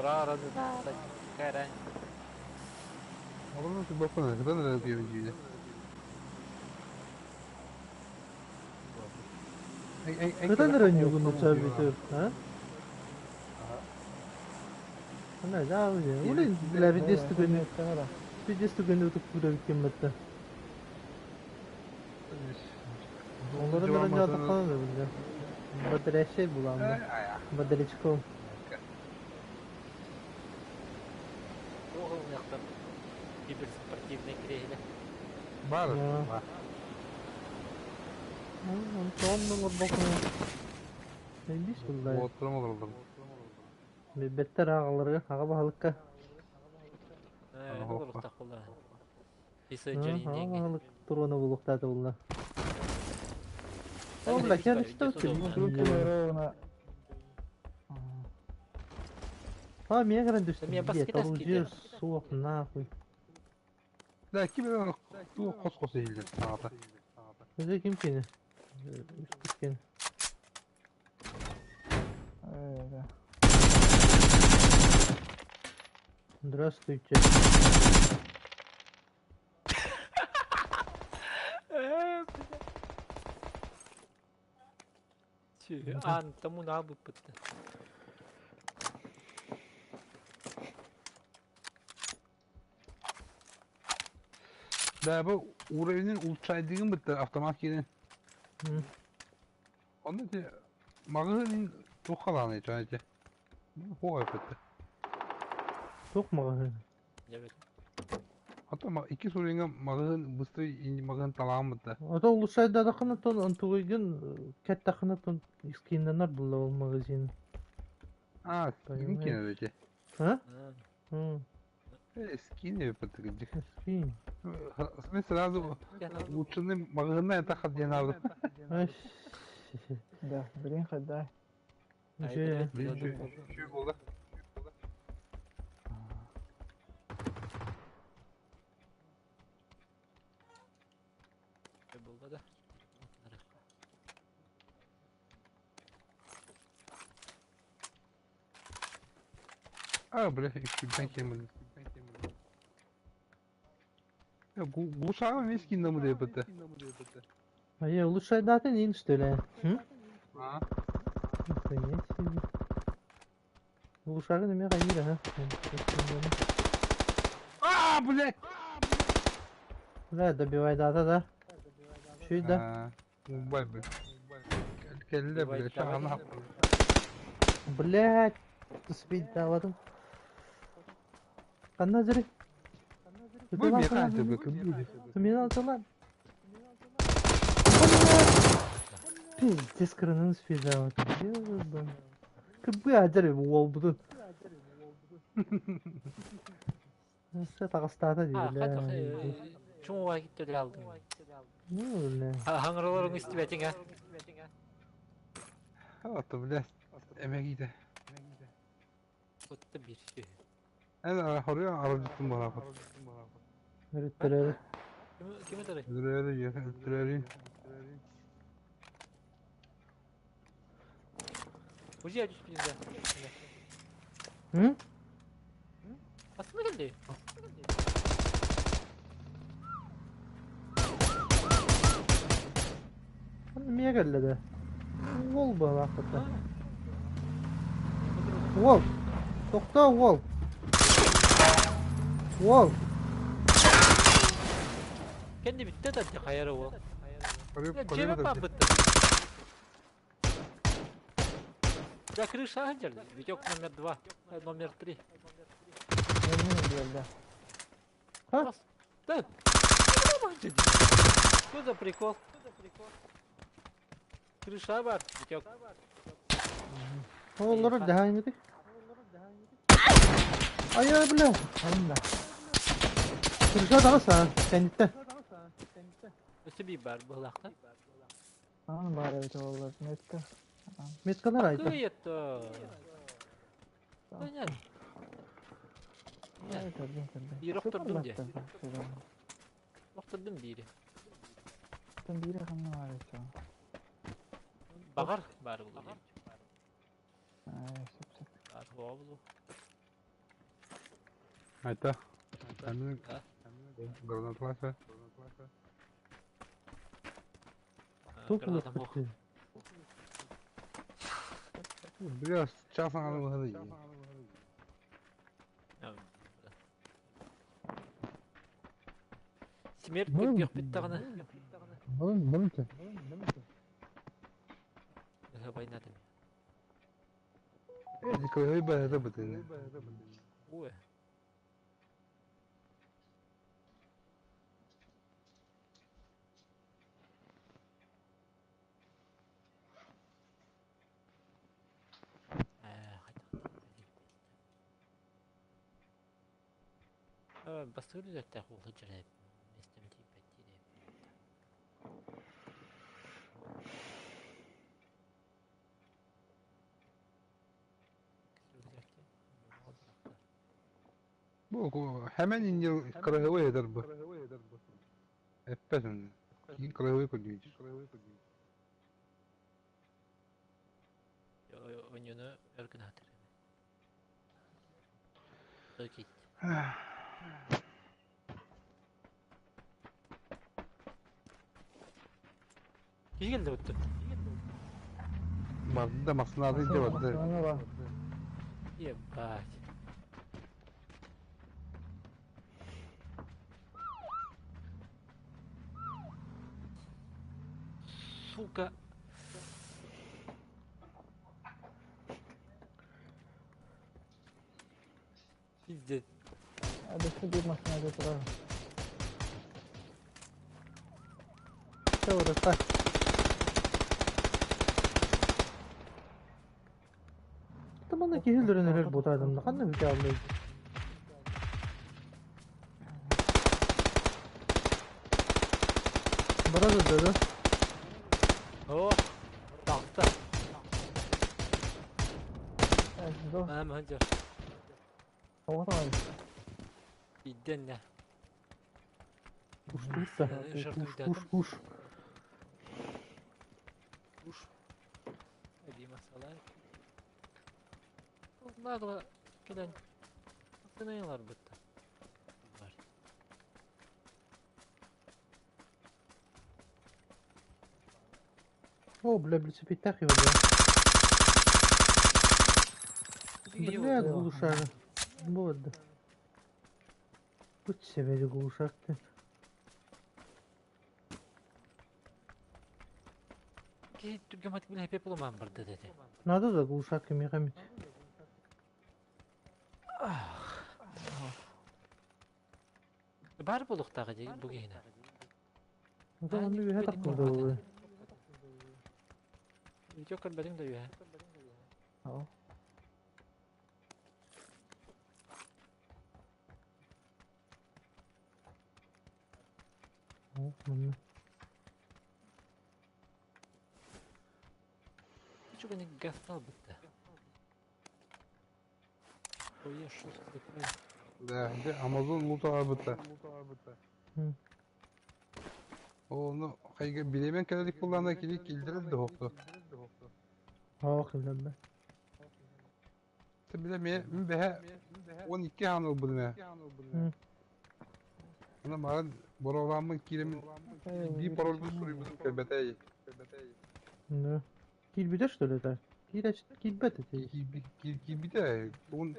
Ора-ораны кэрэ. Олорон суббаппын, сытан эрэ утуйабын дьиибинэ. Сытан эрэ ньугун утуйабын, а? Она жаабы. Улин, бля, видео түгөнү утук кемметте. Олорон эрэ ньоотоххоно бля. Бодрящий буламмын. Бодрячком. Туох ылыныахтан киберспортивнай кириэһилэ. Бар, бар. Онтон олорбокуна. Эйбис буллай. Уоттарым олороллор. Билбэттэр аҕаларга, аҕа баһылыкка. Ээ, олохтоох буолла. Аҕа баһылык туруона булуохтаата булла. О, бля, я что ты? А, меня гран түстүм. Нет, оружие суох нахуй. Да, ким туох хос-хос иһиллэр саҥата. Өзө ким кини? Үспүткэн. Здравствуйте. Аан тому наабыппытта. Да, бу уровенин улучшайдыгын бытта автомат киирэн. Онно ити маҕаһыын туох халаанай чон ити? Хуой бытта. Туох маҕаһыын? Ото икки суруйга маҕаһыын быстрый маҕаһыын талаан бытта. Ото улучшайдадахына тон онтугуйгын кэттэххинэ тон скиннанар булла ол магазин. А, скин кине ити. А? Скин эбит Скин. Мы сразу улучшенный маҕаһыынна это хаддиэн алдым. Да, блин, хаддай. Блин, буолла. Буолла да. А, бля, үксүлтэн киэммин. Глушаҕа эмиэ скиннамы диэбитэ. А я улучшайдатын ин что ли? А? Охренеть себе. Улучшагын эмиэ хайыыр аха. А, блядь! Бля, добивай дата да. Чүй да. Убай, блядь. Кэллэ, блядь, шаҕана. Блядь, успеть давадым. Ханна зры? Бу миэхэ антыбы кыбыды. Мен алтылан. Пиздец, кырынан успеть давадым. Кыбы адыр уолбутун. Таҕыстаата дии. Чуҥуга киттэлэр алдым. Ну, бля. Хаҥыраларың истибэтиҥ а? Ото, блядь, эмэгиитэ. Отто биир сүһү. Эн хоруйа аралдьыттым буолааппыт. Өрүттэрэр. Ким этэрий? Өлөрөөрү, өлөрөөрү. Узия түспүтүн да. М? Астына келди. Эмиэ кэллэ да. Уол буолаахпыта. Уол! Тохтоо, уол! Уол! Kendi bitti да хайара уол. Дьиэбэ баппыттар. Да крыша сылдьар. Витек номер 2, номер 3. А? Да. Что за прикол? Крыша бар, Витек. Олорор дэһээҥҥитий? Айа, бля! Ханна? Крыша таҕыс аа, кэнниттэн. Өссө биир баар быһылаахтар. Аан баар эбит оллар. Метка. Меткалар айта. Кыйытта. Понятно. Көрдүм, көрдүм. Биир охтордум дии. Охтордум биири. Биири ханна баар эбит Баҕар баар буолуо. Сөп, сөп. Баар буолуо. Айта. Аны А? гранатласа. Туох Граната мох. булуохпут? Бля, час аны выходи. Смерть Ну, кыргых бүттэҕинэ. Барын, барын те. Война там. Кыһый баһыта бытыны. Ой. Бастыыр үлэттээх уолу дьэрээп миэстэм тиийбэт диир Бу hemen ince kırıhıvı eder bu. Эппэт Кин кырыһыбы көрдүүр. Оньону өргүн хатыр. Окей. Киһи келді өттү. Барды да маснады иде барды. Массыына бар. Ебать. Сука. Пиздец. Өссө биир массыына турар. Чэ, барыта. Тамана киһи өлөрөн эрэр буотаатым да ханна бүтэ аллай. Бара да да. О, тахта. До. Ана маханжар. Тоҕо тоҕой. Идден Уштуйса. Жартуйда. Уш, уш. Уш. Эби масалар. Нагло кэлэн. Сынаялар бытта. Бар. О, бля, велосипедтах его, бля. Бля, глушак. Вот. да. Будь себе глушак ты. Ки түргемат биле хепе буламан барды деди. Надо да глушак мехамит. Бар болуктагы ди бу гейне. Ну, он үйе тақылды ол. Видео көрбөдүң да үйе. Оо. О, мына. Чүгәне гастал битте. Ой, шо такое? Да, де Amazon лута бытта. Hı. Onu хайга билемен кэлик буллана кили килдерер де хопто. Aa, кылдан бе. Те биле ме бе 12 хан ол булме. Hı. Ана маған боровамын киремин би пароль бу суруйбутум кэлбэтэй. Да. Килбите, что ли, это? Килбет это. Килбите. Он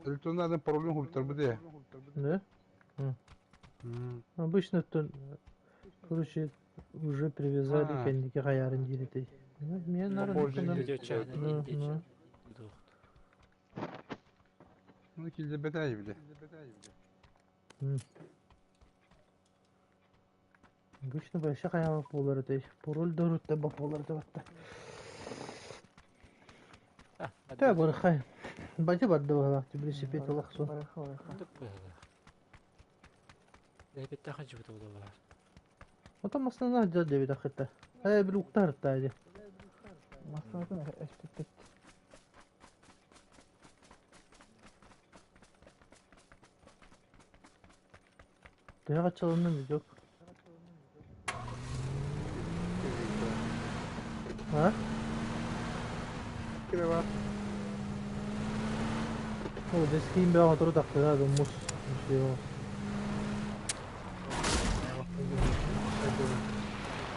электронный паролын хуптар бу. Да? Обычно то, короче, уже привязали А. кэнники хаярын диритэй. Мен нарын Попозже тунан- Видео чайна Да, индече. да. Ну килдербэтэй биле. Обычно большая хаяма болар этэй. Пароль дорутта бак болар деп атта. Та бархай. Бати барды бала, велосипед алақсу. Барыха, барыха. Лепетте ханчы бут болду бар. Отам основная дел деп ахытта. Э, бил уктар тади. Массыынатын эспиппит. Төһө чалынным видео. А? Кире бар. Ол дескиин бөҕө туру тахсыга да мус мусио.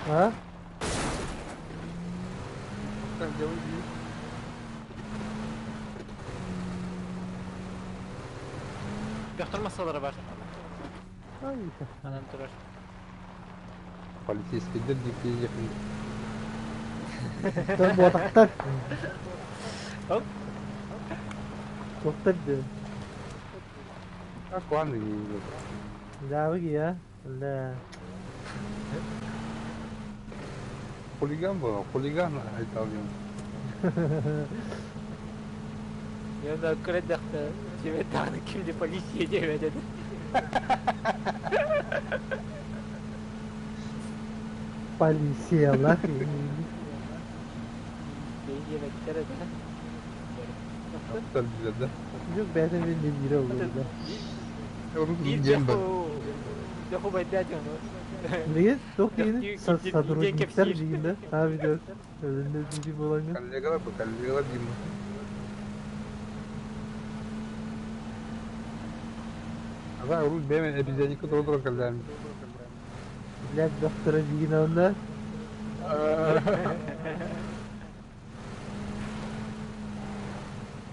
А? Бөхтөр массалара бар. Ай. Анан турар. Полицейскийдер диэки Буотахтар. Оп. Туохтар диэн. Куан Дьаабы киһи Ля. Хулиган был, хулиган айталгын. Я көрөдөхтө тебе даҕаны кимди полиция диэбэт этэ. Полициялар. Диэбэттэр этэ. Аптар билэр да. Жоқ бэйэтин мен биирэ олорду. Орун диэн бар. Доху байдаа дьону. Неге? Туох диигин? Сотрудниктар диигин да? Аа видео. Өлүннэ диди буолаҥҥын. Коллегалар бу, коллегалар деймін. Ага, урут бэйэм обезьянника туран кэллэм. Блядь, доктора диигин онно.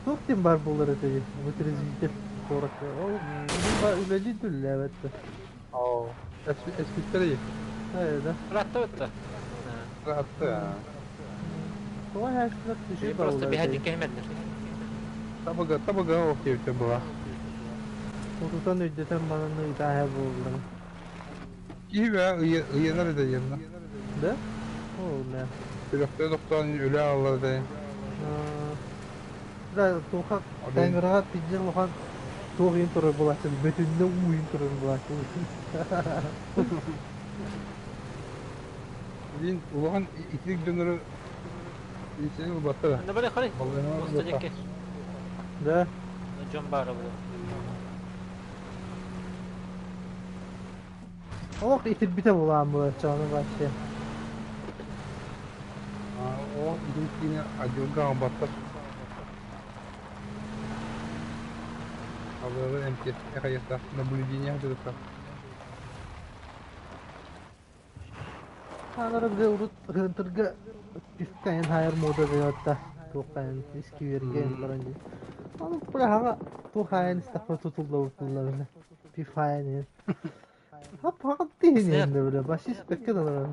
Туох диэн баар буолар этэй? Вытрезвитель куоракка. Ол үлэлии түллээбэттэ. Оо, эспиттер Ээ да. Ратта бытта. Ратты. Тоҕо хаашынар түшүй Просто буолар биһадин этэй. кэһимэллэр. Табыга, табыга окей была. Утутан өйдөтөн мананы ытааһа буоллар. Киһи ыйанар да yanına. Да? Ол да. Сүрөхтө тохтоон өлө аллар да. Да, туха камераҕа тиджер улахан туох иин турар буолааччы, бөтүннэ уу иин турар буолааччы. Билин улахан итирик дьоннору исени ылбаттар. Анда бары хорой. Балыгына Моста жекке. Да. Дьон баара буолуо. Олох итирбитэ булаан буолааччы, ону вообще. О, итирик киини отделга албаттар. Алары МТ, эхаяста, наблюдение дырыта. Анара бile урут хынтырга пивкайын хайар мода дыятта. Туохайын искиверген баран дии. Аны бу хаға туохайын истахпа тутулла бутулла бile. Пивхайын. Хап хага тиһин енді бile. Башис бекке да.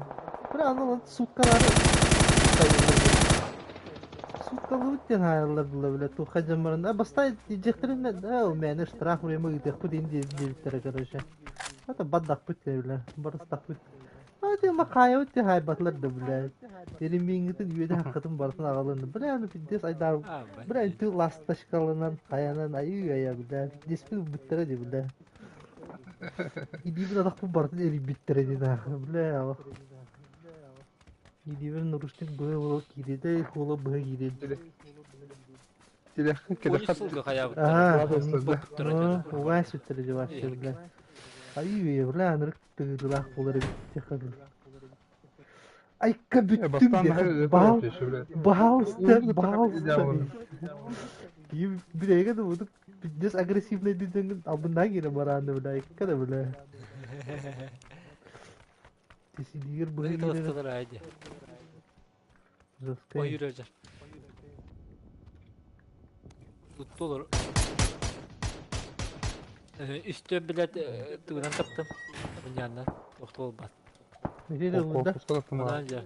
Бile аны суткалары суткалы үттен хайаллар була бile. Туха жамарында бастай дижектерин да у мени штраф время гидек бу дин диэбиттер короче. Ата баддак бут бile. Барыстак бут. Ати ма кая үтте хайбатлар да бile. Эримиңитин үйөдө хаккытын барсын агалын. Бile аны пиздец айдар. Бile инти ласташкалынан каянан аю ая бile. Пиздеспин бүттере ди бile. Идибин адак бу бартын эри бүттере ди да. Бile. Идибин русник быһы боло кириде, хола быһы кириде. Телехин Полис келехат. сылгы хаябыттар. Аа, угай сүттере ди вообще бile. Аю бile анырык тыгылах болар бит. Айка бүттүм Бастан де. Бал Баалста, баалста. Бирэгэ да буду пиздец агрессивный дедең абындан кире баранды бля, айка да бля. Тесидигер быһы кире. Тылыстылар айди. Жестко. Ой жүрөр. Туттулар. Үстө билет тугунан таптым. Муньяннан тохтол бат. Неде да? Анан жа.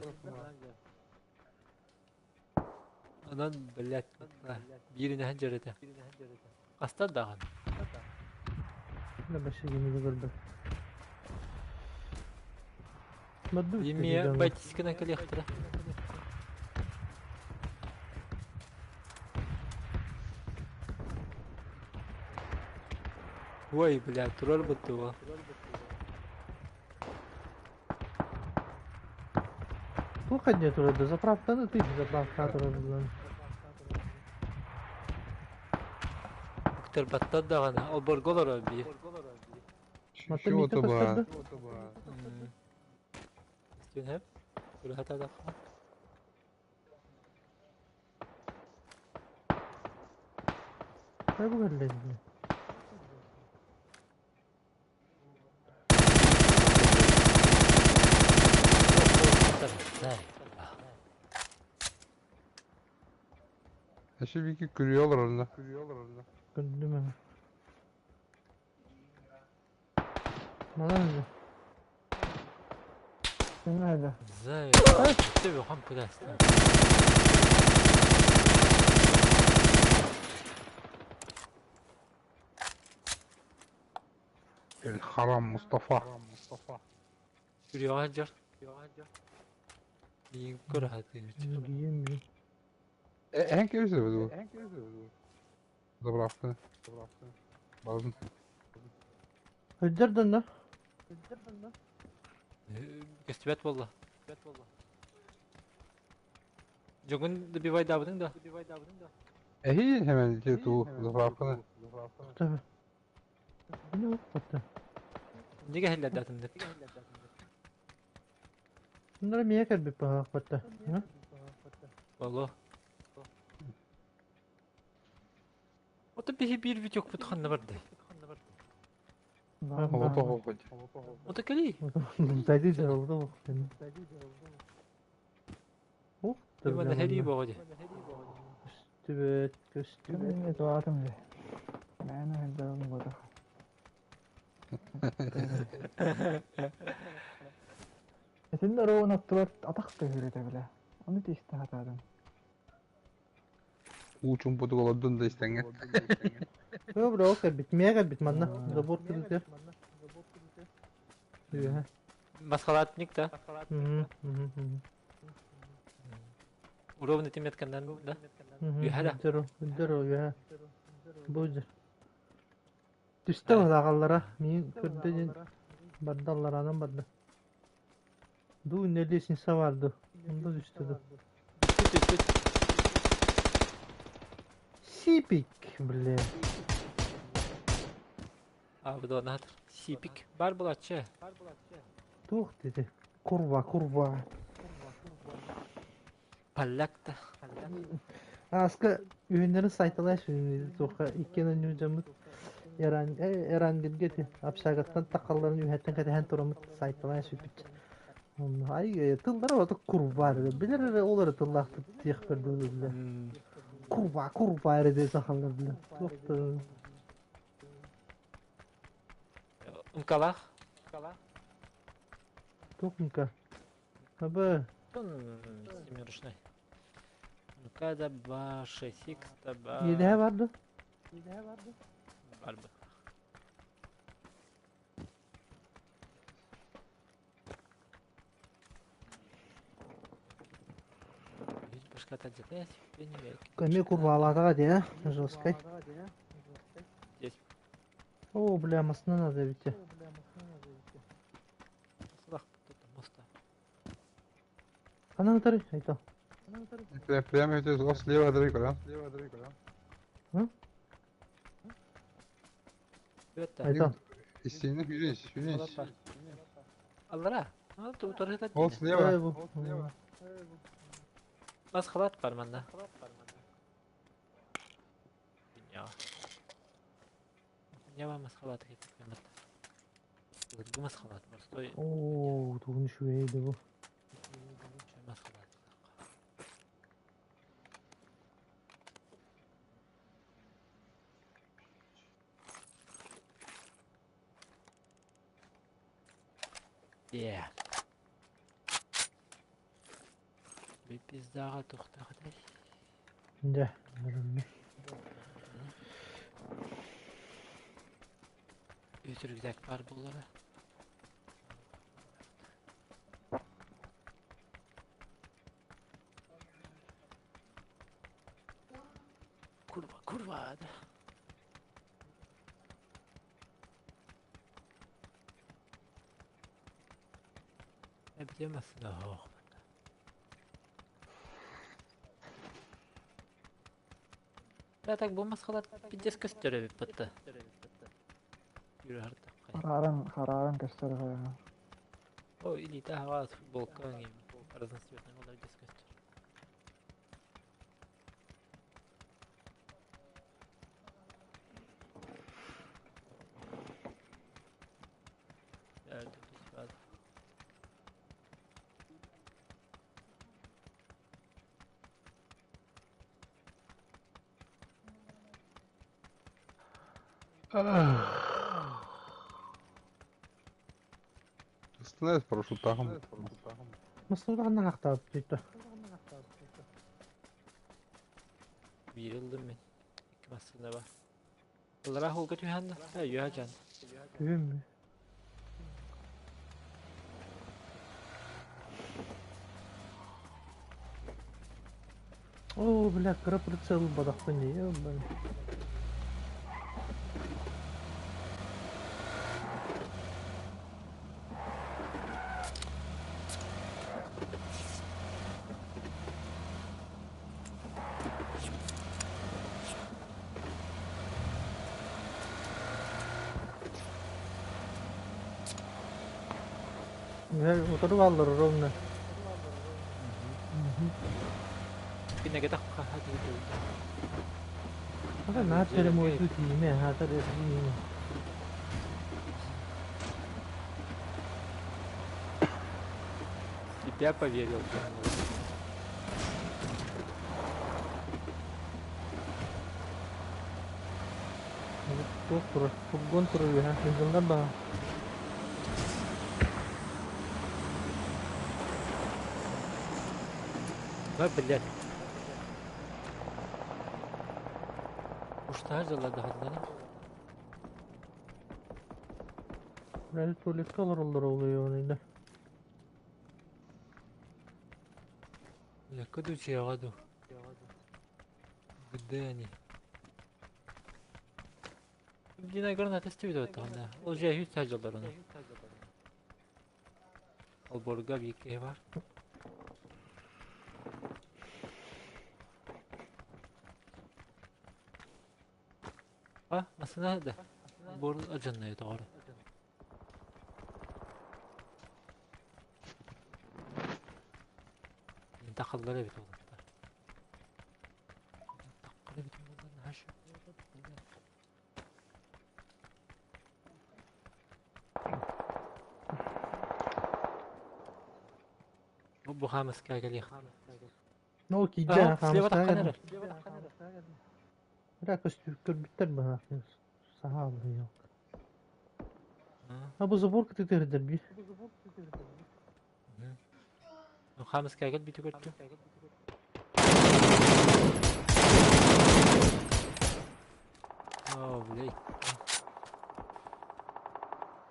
Анан билет бирине ханжар эте. Астан даган. Да башы кемеде көрбөт. Мадду. Еме байтискена келехтира. Ой, бля, турар бутты. Туха не турады, заправканы ты заправка турады. Уктар баттан дагана, ол борголор би. Мата мите көстөрдү. Стен хеп. Урахата да. Бу кэллэ. Эши бики күрүө олороллор. Көрдүм аны. Манан Ким это? Зай, тебе хам пудаста. El haram Mustafa. Күрүөҕэ сылдьар. Миигин көрө сатыыр. Гием би. Эн кэбисэ бу. Заправка. Базын. Сылдьар донно. Көстүбэт буолла. Дьоҥун добивайдаабытыҥ да? Эһи hemen ту заправканы. Tabii. Ne o? Неге хэллэрдээтим деп. Bunlara niye kalbi paha Ha? Боло. Ото биһи биир витек ханна барды. Ого того хоть. Ото кели. Зайди же oldu bu. Oh, Бимана хэри боҕо Көстүбэт, көстүбэт. Ким туатым же. Мээнэ хэндэрэн бодох. Этин роон аттылар атах төһүрэтэ билэ. Ону тиисте хатаадым. Уучун бутук олордун да истеңге. Yo bro, кэлбит, миэ кэлбит манна. Забор кэлбит. Үһэ. Масхалатник да? Мгм, мгм, мгм. Уровень тиметканнан да? Мгм. Үһэ да? Здорово, здорово, үһэ. Бу же. Түстэ балагаллара, мин көрдө ден бардалларанан барда. Ду нелесин саварды. Онда түстэ да. Түт түт түт. Сипик, бля. А, бу донат. Сипик. Бар булачы. Тух деди. Курва, курва. Паллакта. Аска үйүннәрин сайталай сүнү туха иккен нүжамыт Эран Эран гилгети апшагаттан такалларын үйәттен кәтәһән турамыт сайталай сүпүт. Ай тыллар ота курва билер олар тыллахты тех бер Курва, курва эре сахаллар биле. Тух Умкалах. тухмка. Аба Семерочный. Мка ба 6 х таба. еде барды. Бар бу. Башка тажата Каме курва алатага де, жесткой. Здесь. О, бля, масна надо ведь. Сылах моста. Анан тары, айта. Прямо это о слева дорога, да? Өтті. Айта. Истинно юрис, юрис. Аллара. Ал Ол слева. Эй, бу. Масхалат бар манда. Dünya. Dünya var масхалат кетіп Бу масхалат бар. Стой. О, тугун шуэйди бу. Масхалат. Yeah. Bir pizdaға тоқтағыдай. Да. Үт рюкзак бар булара. Курва, курва, да. Ne bilemezsin oh. Да так бу масхалат пиздец көстөрө бит бытты. Yürü artık. Харааран харааран көстөр хаяна. О, или да, вас футболка разноцветный молодец костер. Становись парашютахом. Массыына ахтаат дийтэ. Биир ыллым мин. Икки массыына бар. Ыллара холга түһэн да, өйүө дьан. Түһүм. О, бля, кыра прицел бадахпын дии, блин. Утары бааллар ровно. Кинеге тахха дии. Ата наар перемойду тииме, хатар тииме. Тебя поверил. Туох турар, фургон турар үһэ, бензиннар баҕа. Да, блядь. Уштаһа дьалладахыннара. Били туалекка олороллор ол да. Якка ду чияга ду. Где они? Дина граната истибит оттаҕына. Ол дьэ үс саадьаллар ону. Олборга биир киһи бар. А, массыына да. Бор адьаннайы тоҕор. Тахаллар эбит уолаттар. Таххар эбит буоллар наһаа үчүгэй. Бу хаамыска кэлиэх. Ну, киирдэ Слева хаамыскаҕа таххан эрэр. Бля, көстүү көрбүттэр быһа. Саха аллыйок. А бу забор кытытырдар бир. Хаамыска кэл бүтү көрдүм. О, блядь.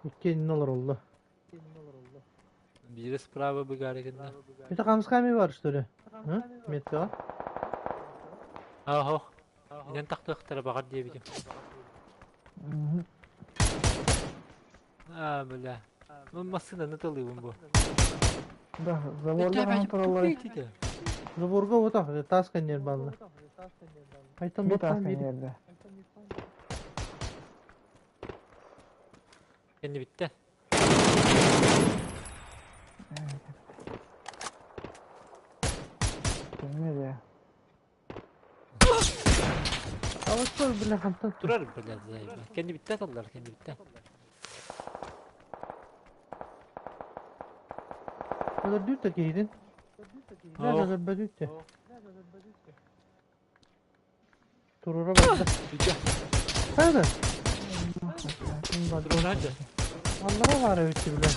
Икки олоролло. Биирэ справа быгаары гынна. Это хаамыска ми бар, что ли? Метка. Аһо. Инен тахтыахтара баҕар диэбитим. А, бля. Ну, массыынаны талыыбын бу. Да, заборда тураллар. Заборга вот так, тас конер балла. Айтан Bir боттан тас бир. конерде. Кэнни битте. Кимне де. Алыстар, бля, хантан. Турар, бля, заеба. Кэнни битте аталлар, кэнни битте. Олар дүт кейдин. Бля, Ох. олар бөдүттэ. Турура барда. Бүдэ. Хайда? Турар да. Аннара бар эбит бля.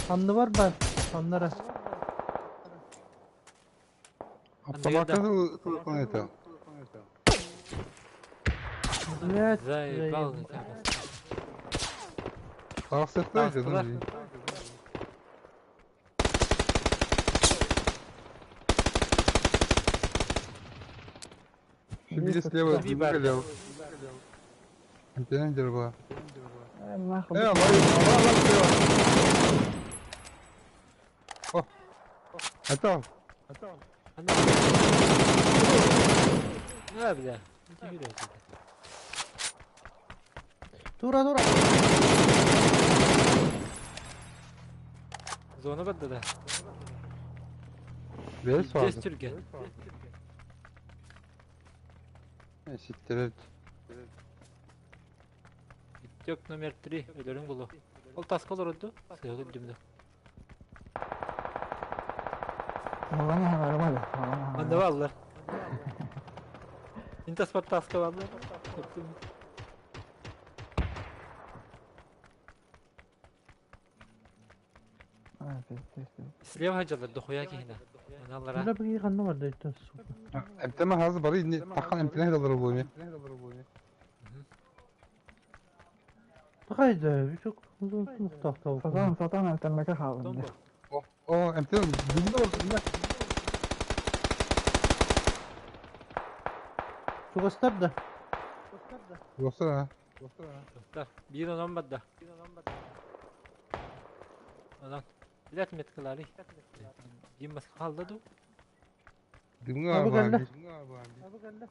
Анны бар бар. Аннара. Автоматы это. Блядь. Заебал. Тахсыктар же. Били слева, лево. Антенна была. Нахуй. Э, лови, лови, О, это. А, бля. Тура, тура. Зона бадда да. Бес Тез vardı. түрген. Siktir et. Тек номер 3 өлөрүң болу. Ол таска олорду. Сыгы дүмдү. Баланы армады. Анда баллар. Интас бар таска баллар. А, пиздец. Слева дьаллар дохуя киһинэ. Аналлара. Бля, быги ханна барда это, сука. Эмтеме хазы бары инни тахан эмтене хедалар буолуо. Такайда, çok muhtahta Сатаан, сатаан эмтэммэкэ хааллым дии. О, о, эмтене дымда бар дымда. Чугастар да. Yoksa ha. Достар, биир онон барда. Онон. Билет меткалары. Биир маска хаалла дуу? Дымга Абы бар. кэллэ.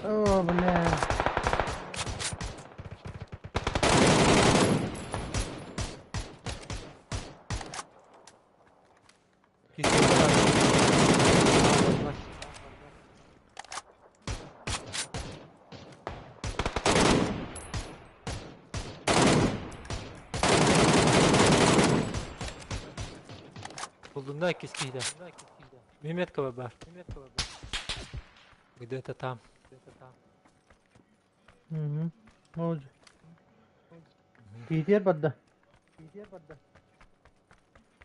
О, бля. Киһи Булдунна иккис киһитэ. Меметкова бар. Где-то там. Угу. Молодец. Киитиэр барда.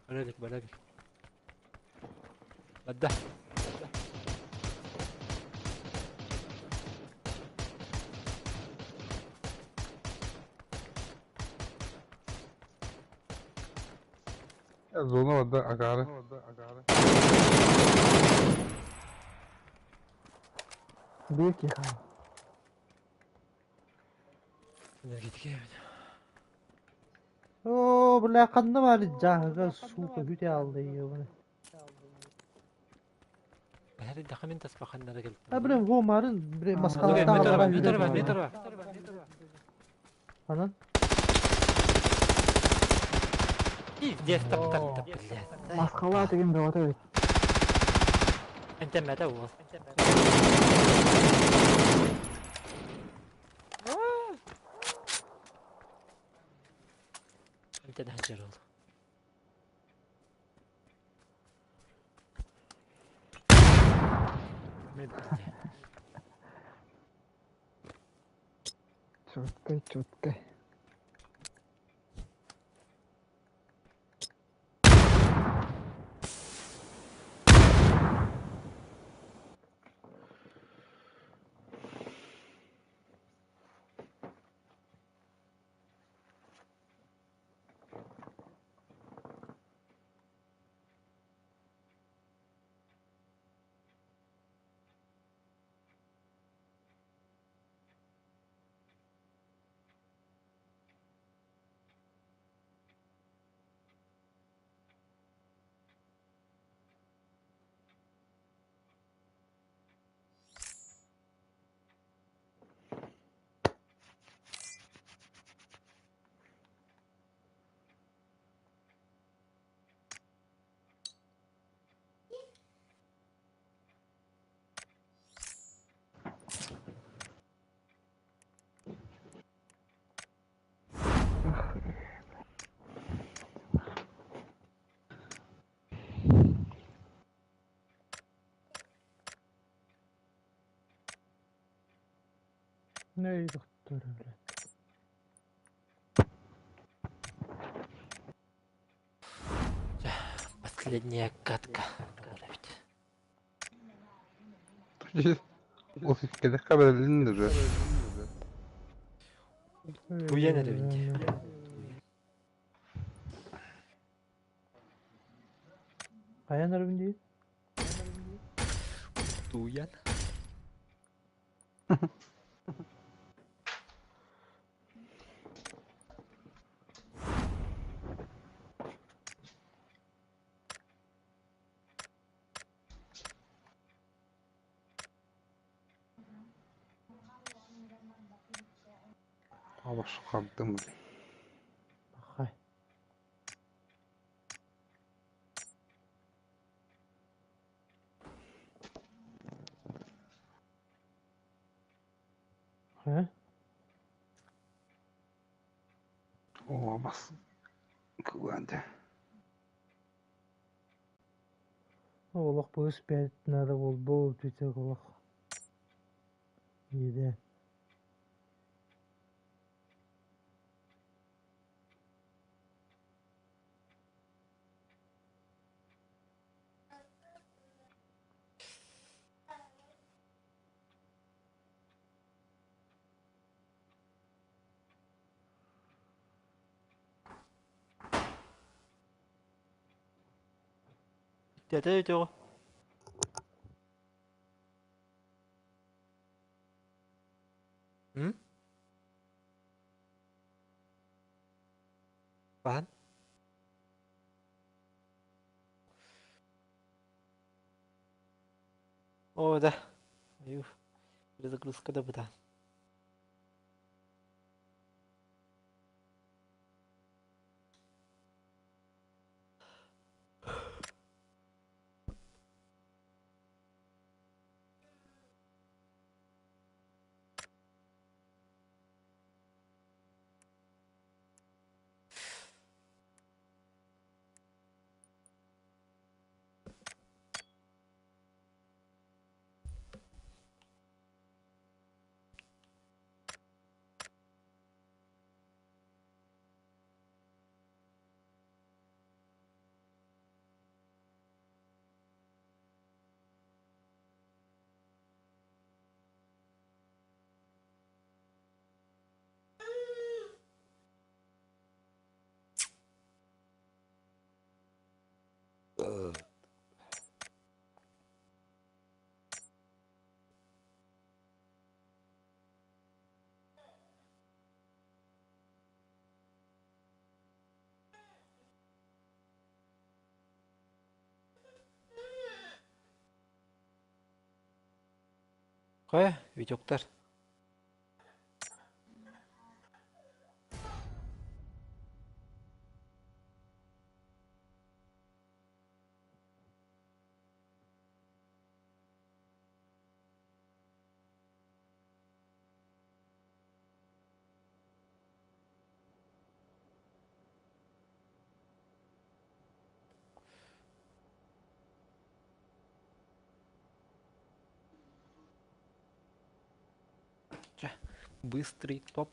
Барабик, барабик. Бадда. Ya zona var da akarı. Биир киһи хаалла. Энергетика эбит. О, бля, ханна бар жаһыга, сука, хүте алды ебаный. Бэһэри дахамин таспаханнара кэлтим. А, бля, во марын, бля, Метр маскалата бар, алара метр бар, хүте. метр бар. Анан? Пиздец, тап тап тап, блядь. Маскалаа деген бөҕөтө эбит. Энтэммэтэ уол. Энтэн ханчар ол. Мен, блядь. Чуткай, чуткай. Не, доктор, бля. Последняя катка. Ведь. Ол келек хабарлын уже. Туйан эрэ Каян арабын дейт? Туян. Абаш кардым. Хай. Хэ? О, бас. Куанды. Олох быыс бэт надо болбу бүтэ олох. Иэдээн. Дядя өтөҕө. М? Баһан? О, да. Аюф. Перезагрузка да быдан. Хайа, Витектар. Быстрый топ.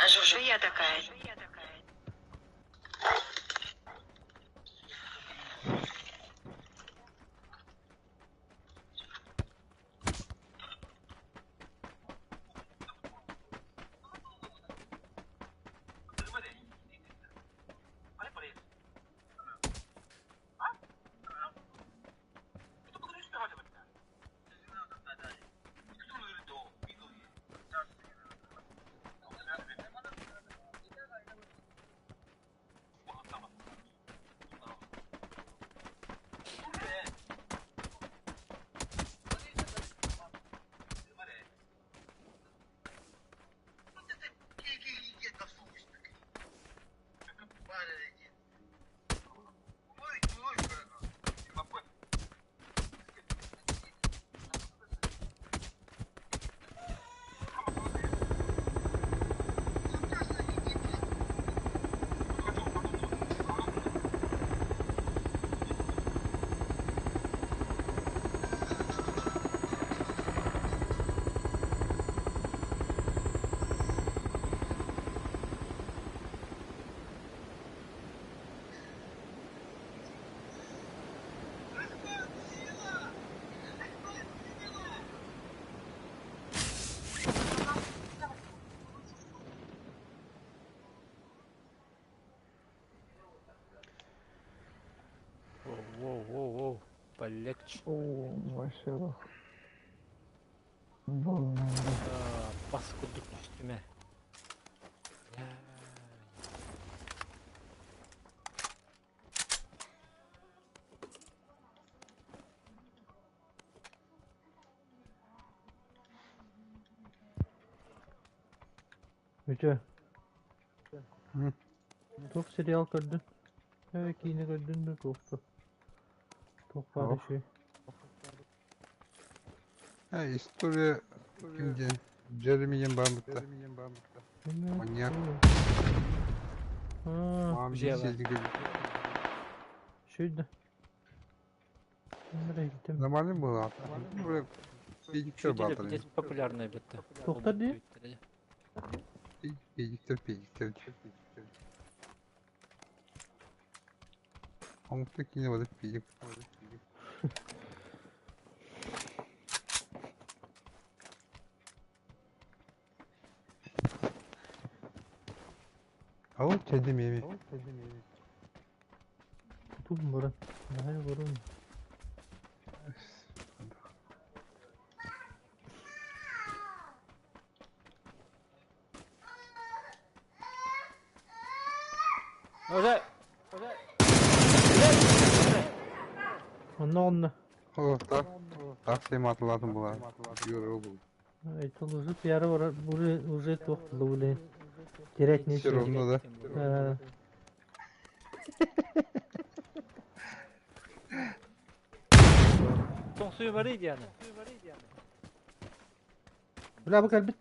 Жужу я такая. Воу-воу-воу, полегче. О, вообще лох. Волна. А, Бас курдук түстүм ээ. Үтүө. Туох сериал көрдүн? Э, киинэ көрдүн да туох да. Туох баар үчүгэй. Э, история ким диэн Джереми диэн бааммытта. Маньяк. Маам Дьиэ баар. Үчүгэй да. Нормально было. Педиктер баатар. Здесь популярная битта. Туохтар дии? Педиктер, педиктер. Омукта киинэ бада педик. Ау, чэйдим еми. Тутум баран. Наһаа баран. Уже! Онно онно. О, так. Так сем атылатын була. Юр был. Это уже пиары уже уже туох блин. Терять Все нечего. равно, да? Э, Тоҥсуйу барый дианы. Бля, бу кэлбит.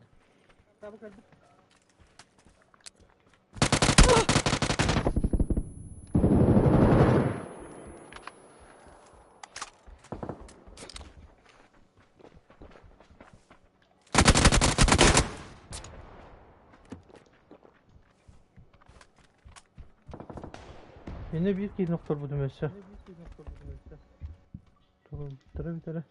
Yine bir ki nokta bu demesi. Тура бүтэрэ.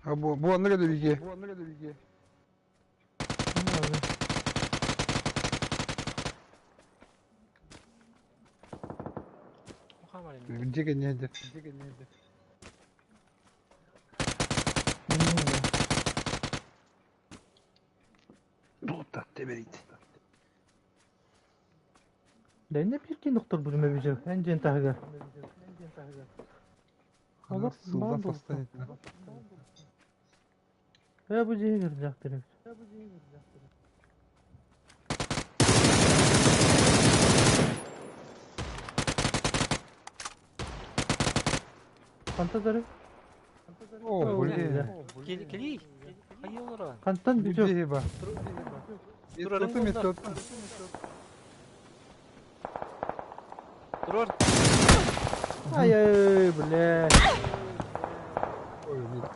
А бу бу анныга да биге. Дьиэ не де. Тута теберит. Ләнне bir ki nokta bu demesi. En cen tahaga. Она сылдан состоит. Э бу дьиэ кирдээхтэр. Хантан дары? О, блин. Кели. Хайылара. Хантан бүтү. Где ба? Турарын Метоты, метоты. Турар. Ай ай бля. Ой, нет.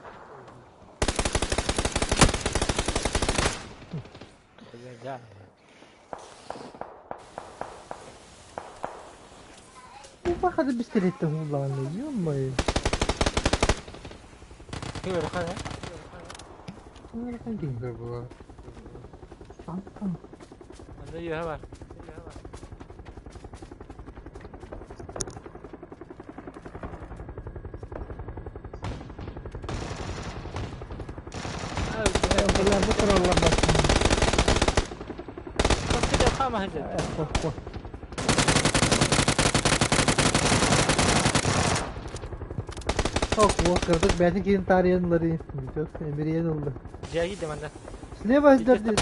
Да. Бу бахады пистолеттен kullandı. Ё-моё. Кыыр хана. Nereden geldi? Да была. Антон. Анда юха бар. Бля, бу тураллар басын. Кыда хама хәзер. Қорқпа. Ок, кырдык бәтин кейін тарыянлары. Бүтөк, эмириен oldu. Жаги деманда. Слева дерди.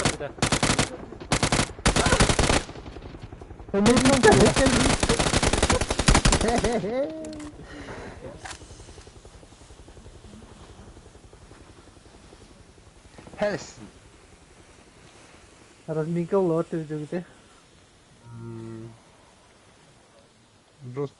Хәс. Разминка олар төбүтөгүтэ. Просто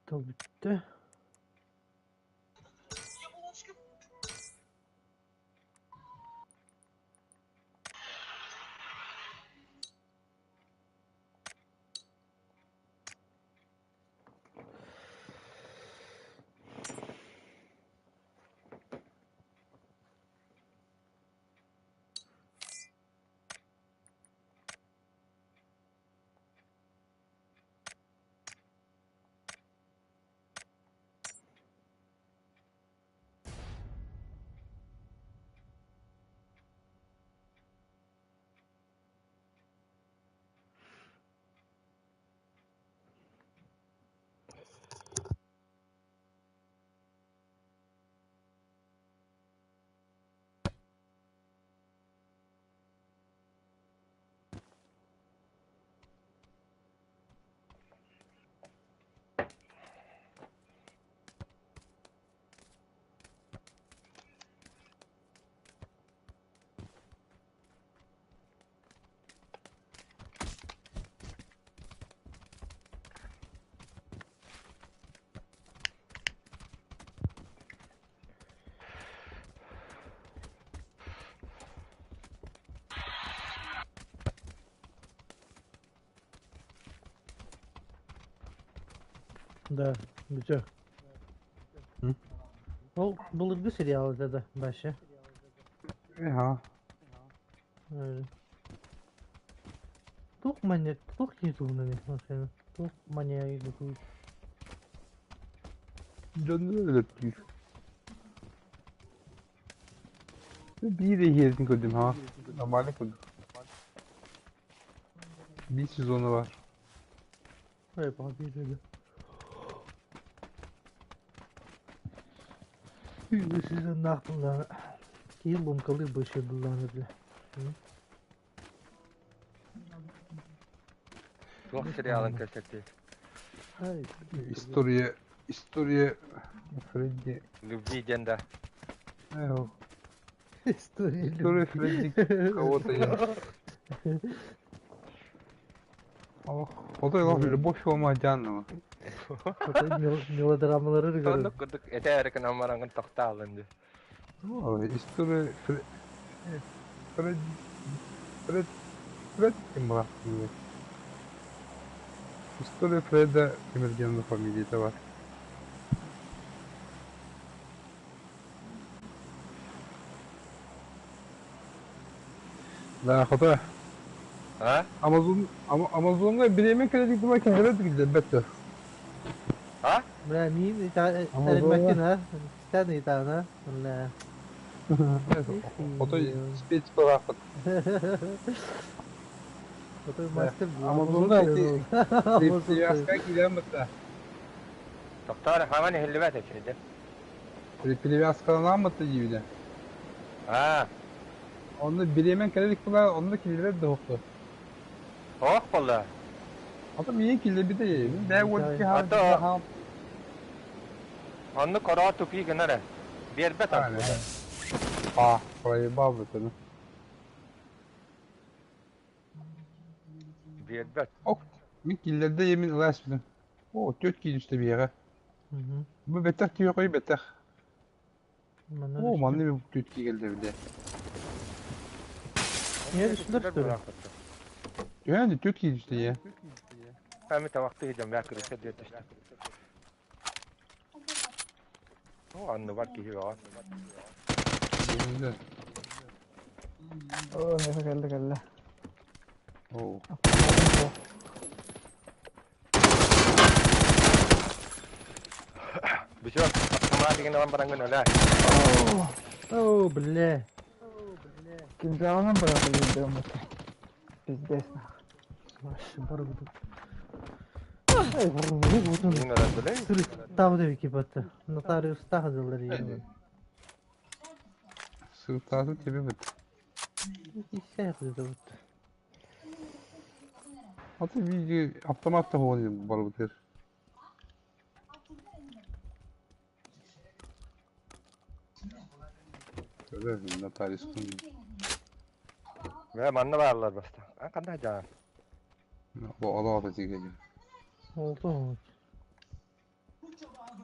Тыл бүттэ. Да, бүтэ. Ол былыргы сериал этэ да, Баша. Ага. Туох маньяк, туох киһи туһунан машина? Туох маньяк бу? Дьону өлөттүүр. Биир иһиэрин көрдүм ha. Нормально көрдүм. Bir sezonu var. Ой, победили. Bir сезоннаах буллааны. Киһи ломкалыы бышы буллааны бile. Туох сериалын көрсөттүй? Ай, История, история Фредди. Любви диэн да. Эх, История История любви. Фредди кого-то я. Ох, вот это любовь Алмадянова. Мелодрамалары көрөр. Соннук курдук этэ эрэ гынан бараҥҥын тохтооллун дии. История Фред Фред Фред ким была? История Фреда Тимиргенова фамилия бар. Да, хота. А? Amazon Amazon'da bir yemek kredi kuma kenara gidiyor bette. А? Бля, мин Амазонга. эрэммэккин а? Истэн ыйтаана. Бля. Ото спец палафат. Отой мастер Амазонда эти Привязка килен бітті. Тохтоор хаман иһиллибэт эчэйдэ. Привязкаланан бітті дейді. А, Onu bir yemek kredi kuma onu da kilire de hoktu. ох болла. Ата миен киле bir de yedim. Ben o ki ha Ата- ha. Онну короо тупи гынар. Биэрбэт Aynen. А, проебал это. Биэрбэт. Ок, мин киллерде yemin ылас билим. О, төрт киин үстэ биэҕэ. Бу бэтэх киһи қой бэтэх. О, манны би төрт кии келде биле. Niye düşündür что ли? Түһэн төрт киин үстэ я. Ами тавакты хидем бя кырыса диэ түстэ. О, анны бар киһи баа. Оо, меха кэллэ кэллэ. О, Бүсүө, автомат деген алан барангын өлө. О, бля. Кинжалынан быраҕыллыы дьоммут. Пиздец нах. Вообще, бар буду. Ай, буду. Мин өрөндүлэ. Сырыттабы деп экипаты. Нотариус тахадылар еме. сыртааты тебе бит. Исәк dedi bu. Ата видео автомат та хоон бар битер. Көрөр нотариус кун. Мэ манна бааллар баста. А кандай жаа? Бу ала ата тиге. Oldu.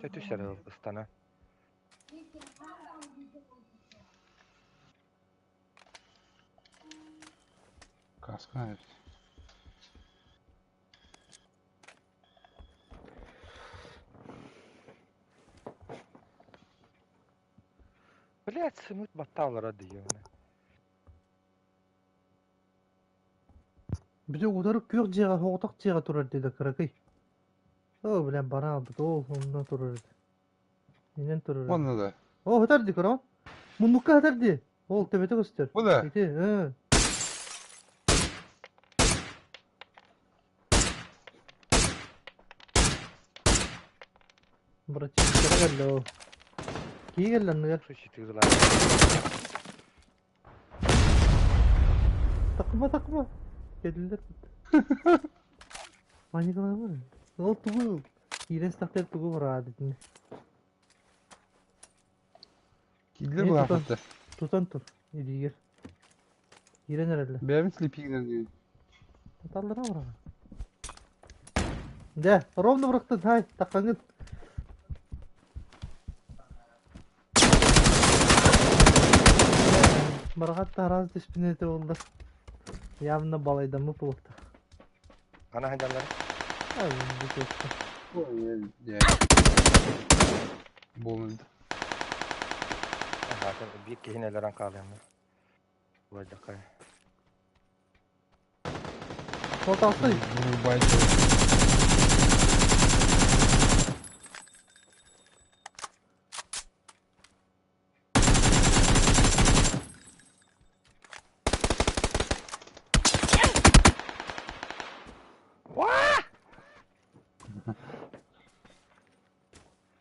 Чэ түс эрэ ыстана. Каска эбит. Блядь, сымыт баттаалара дии. Били утары күөх дьиэҕэ соҕотох дьиэҕэ турар диэтэ кыракый. Оо, бля, баран албыт, ол онно турар этэ. Инэн турар этэ. Онно да. Оо, сытар дии көрөҕүн. Муннукка сытар дии. Ол төбөтө көстөр. Бу да. Ити, ыы. Братишкара кэллэ ол. Кии кэллэ анныгар. Существовала. Такыма такыма. Кэллилэр. Паникалаама. Ол тугу киирэн сахтар тугу бараат итини. Киирдилэр Э, тутан, былаахыттар. тутан тур илиигэр. Киирэн эрэллэр. Бэйэбин слепигинэн диибин. Туталлара быраҕа. Дьэ, ровно бырахтын, хай, таххаҥҥын. Бараҕат таһараас түспүн этэ буолла. Явно балайдаммыт буолуохтаах. Ана сылдьаллар. Ай, бу туохха. Ой, дьэ. Буолунда. Аха, биир киһини өлөрөн хаалыам. Буолдахха. Хоталсый. Вырубайте.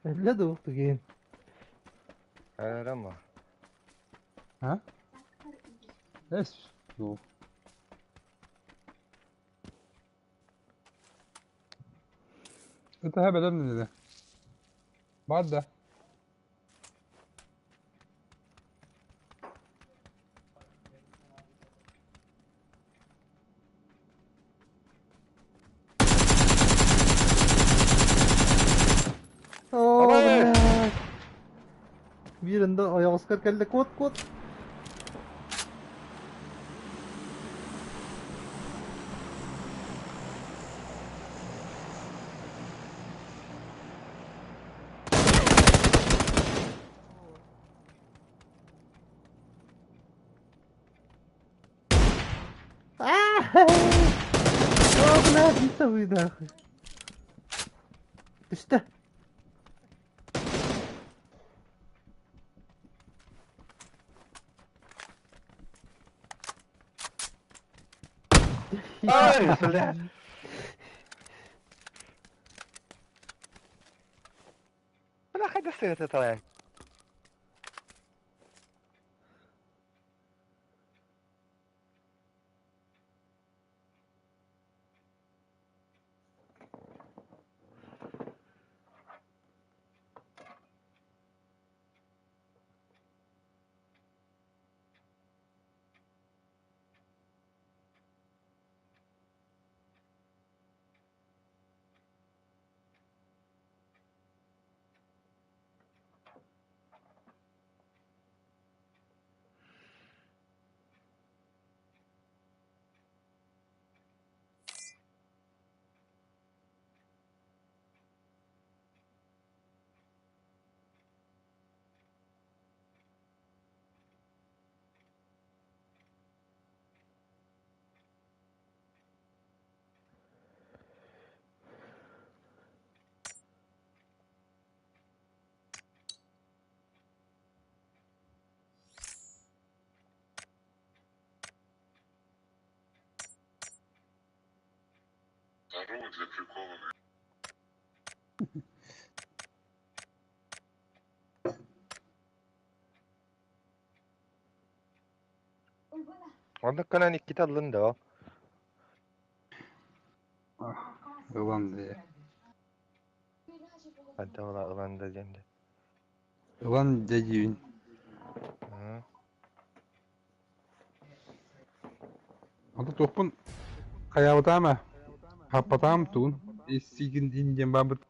Эллэ дуу тугин. Өлөрөм А? Эс. Ну. Это бэлэм dedi. Бар да. Оо, Абай! блядь. Биир онно ойоҕоскор кэллэ куот куот. О, блядь, не вы нахуй. Түстэ. Ай, бля. Бля, хайда сыгыты талай. Оннук гынан иккитэ ыллын да. Ылан диye. Ханта ола ылан да диэн да. Ылан дедиин. Ы. Ата туохпун хайаабытаама. Хаппатаам туун. Ис сигин дин диэн баабыт.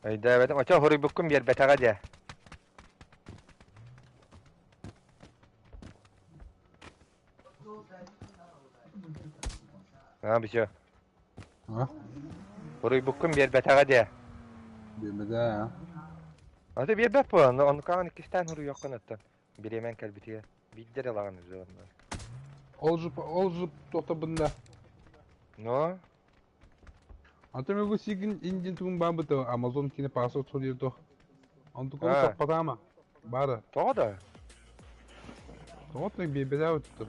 Өйдөөбөтүм. Очо хоруйбуккун биэрбэтэҕэ дии. Аа, все. А? Хоруйбуккун биэрбэтэҕэ дии. Биэрбэтэ. Аты биэрбэт буолан, онукаҕын иккистээн хоруйуоххун оттон. Бириэмэн кэлбитигэр. Биирдэ эрэ ылаҕын уже онно. Ол же, ол же туохтарбын да. Но? Антон мен бу сигин индин тугун баабыт Amazon кини паспорт суруйар туох. Онтуканы саппатаама. Баара. Тоҕо да? Тоҕо да биэрбэтээбит тур.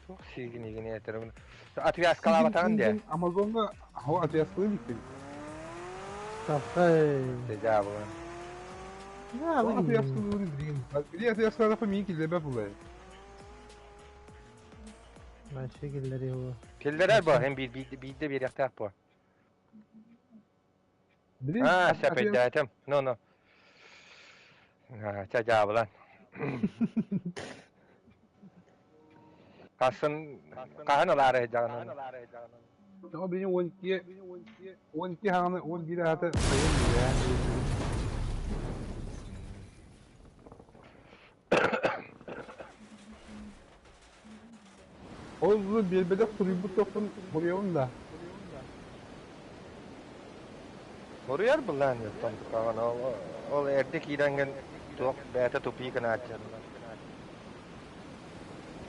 Туох сиигин игини этэрин. Отвязкалаабатаҕын дии. Амазонга хо отвязкалыы бүттүм. Ставкай. Дежаву. Отвязкалыыр билигин. Били отвязкалаахпын миин киллэрбэт булай. Вообще киллэри его. Киллэрэр бо, эн биир биирдэ биэриэхтээх бо. Аа, сөп өйдөөтүм. Ну, ну. Ча дьаабылан. Хасын хаһан ылаары сылдьаҕын? Тоҕо били 12 12 хаҕаны 11 аата сайын билээн. Ол биэрбэтэх суруйбут тохпун буруйабын да. Буруйар былаан оттон тукаҕын ол ол эрдэ киирэҥҥин туох бэйэтэ тупии гынааччы.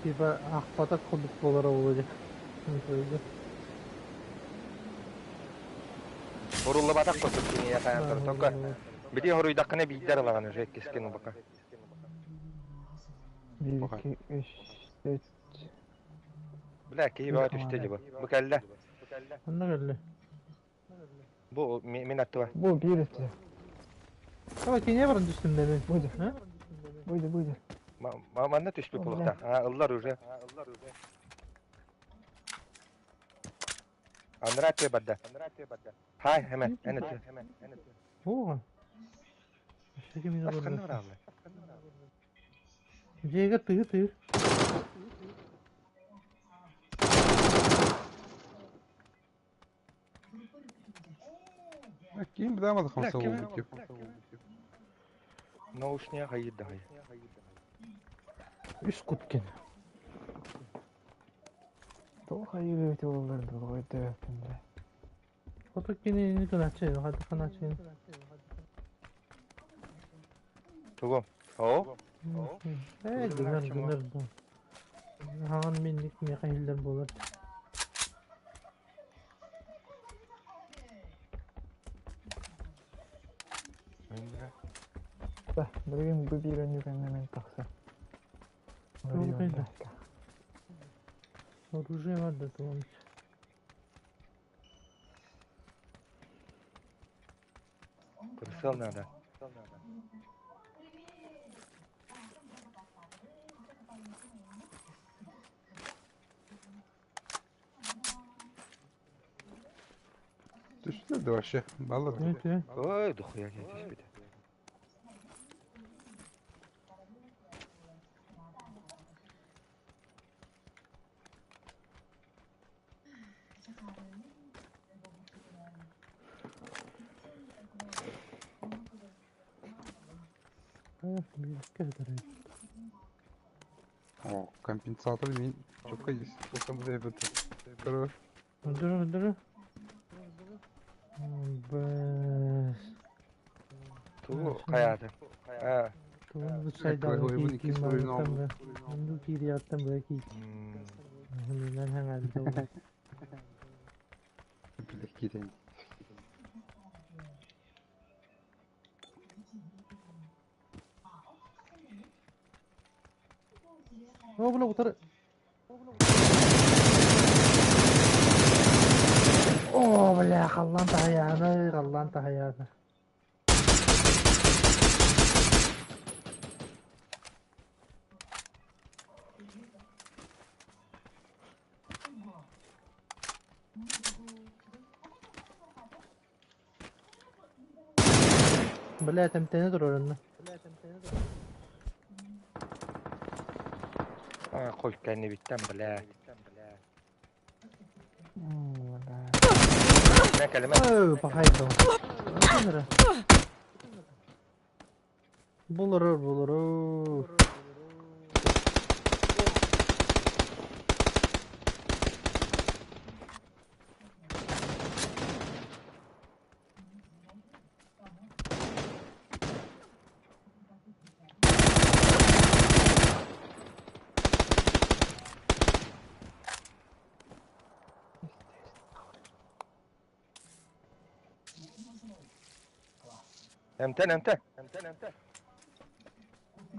Типа аахпатах курдук буолара буолуо дии. Буруллубатах курдук киниэхэ только били хоруйдаххына биирдэр ылаҕын уже иккискин убака. Биир, икки, үс, төрт. Бля, киһи бөҕө түстэ дии бу. Бу кэллэ. Онно кэллэ. Бу мин аттыба. Бу биир өттө. Давай кине баран түстүм да мен. Бу Бу бу Манна түспүт булуохтаах. А, ыллар уже. Андраа тыа барда. Хай, хэмэ, эн өттө. Оҕа. Дьиэгэ тыы тыы. Ким быдаамады хамса болбут деп. Наушния хайыр да хайыр. Үс куткен. Тоҕо хайыр эбит буоллар да өйдөөбөппүн да. Хоту кини кыначы, хаты кыначы. Тугу? Оо? Э, гынар, гынар да. Хаҥан минник миэхэ иһиллэр буолар. Да, билигин бу биир өнү кэннэ мен тахса. Оружие бар да туом. Прицел надо. Түстэ да вообще, баллар. Ой, дохуя киһи түспүтэ. О, компенсатор мен чөккө есть. Тоқтам Короче. Öldür öldür. Бэс. Тугу хайааты? Аа. Тугу сайдан киирии Онду киириаттан бу ки. Мен хаңарды. Кирен. О, бля, утары. О, бля, халлан тахаяны, халлан тахаяны. Бля, тэмтэни турар Аа, қой кэннибиттэн, бля. Кэлимэ, кэлимэ. Өө, пахайдым. Булурur, булурur. Эмтэн, эмтэн.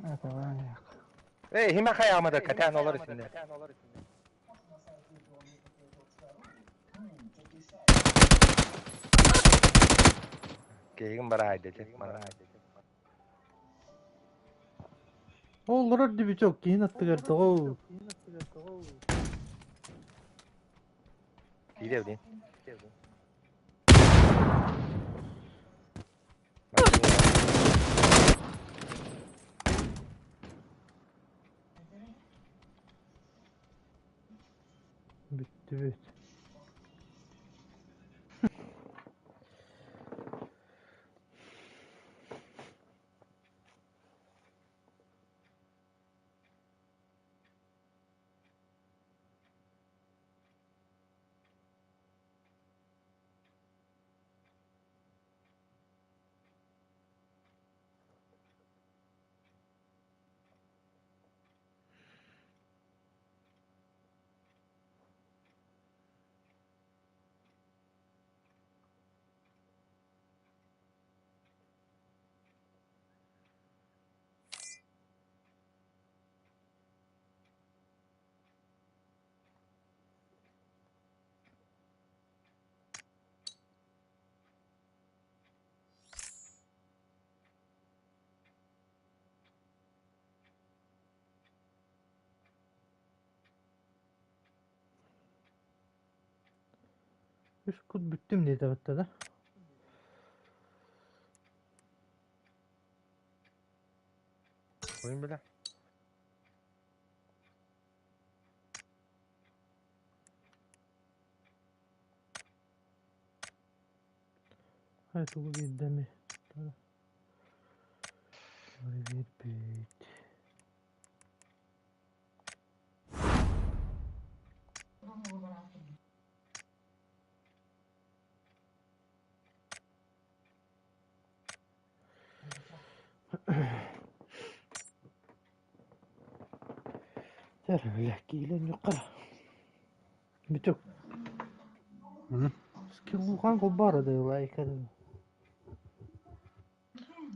Это ваняк. Эй, хима хайамада кэтэн олор исинде. Кейгин барайды, Олорор дибичок киһин аттыгар тоҕо. Кииребин. Бүттүбүт. Үс кут бүттүм диэтэ батта да. Oyun bile. Хай тугу биэрдэми. Биэрбит. Тэр киилэн юққара. Бүтүк. Скиллухан кулбара да лайкадын.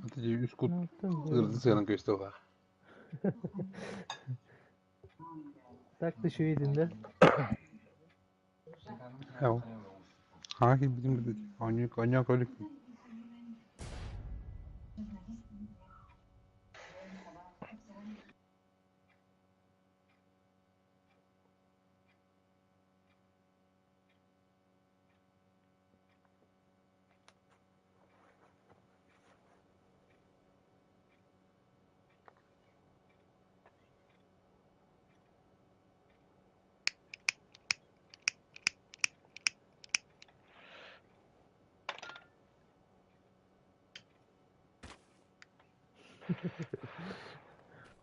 Это үс кут ырды сыанан көстө бар. Так ты еще виден, да? Яу. А, ки битим бит. Оню коня колик.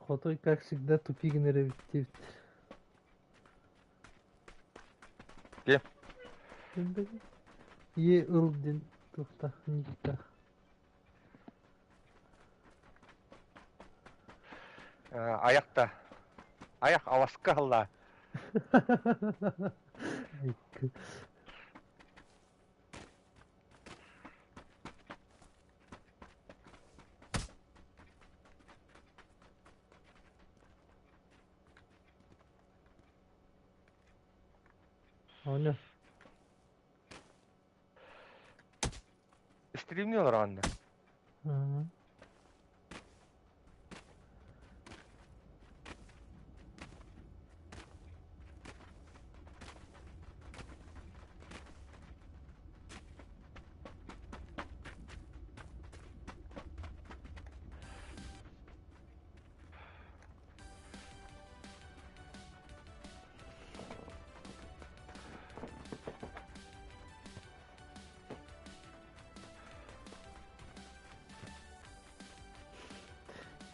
Хотой, как всегда, тупигнер бит. Ким? Е ылдин тухта никта. Ayakta. Ayak avaska Allah. Айкы. Оня. Streamliyorlar anne. Ага.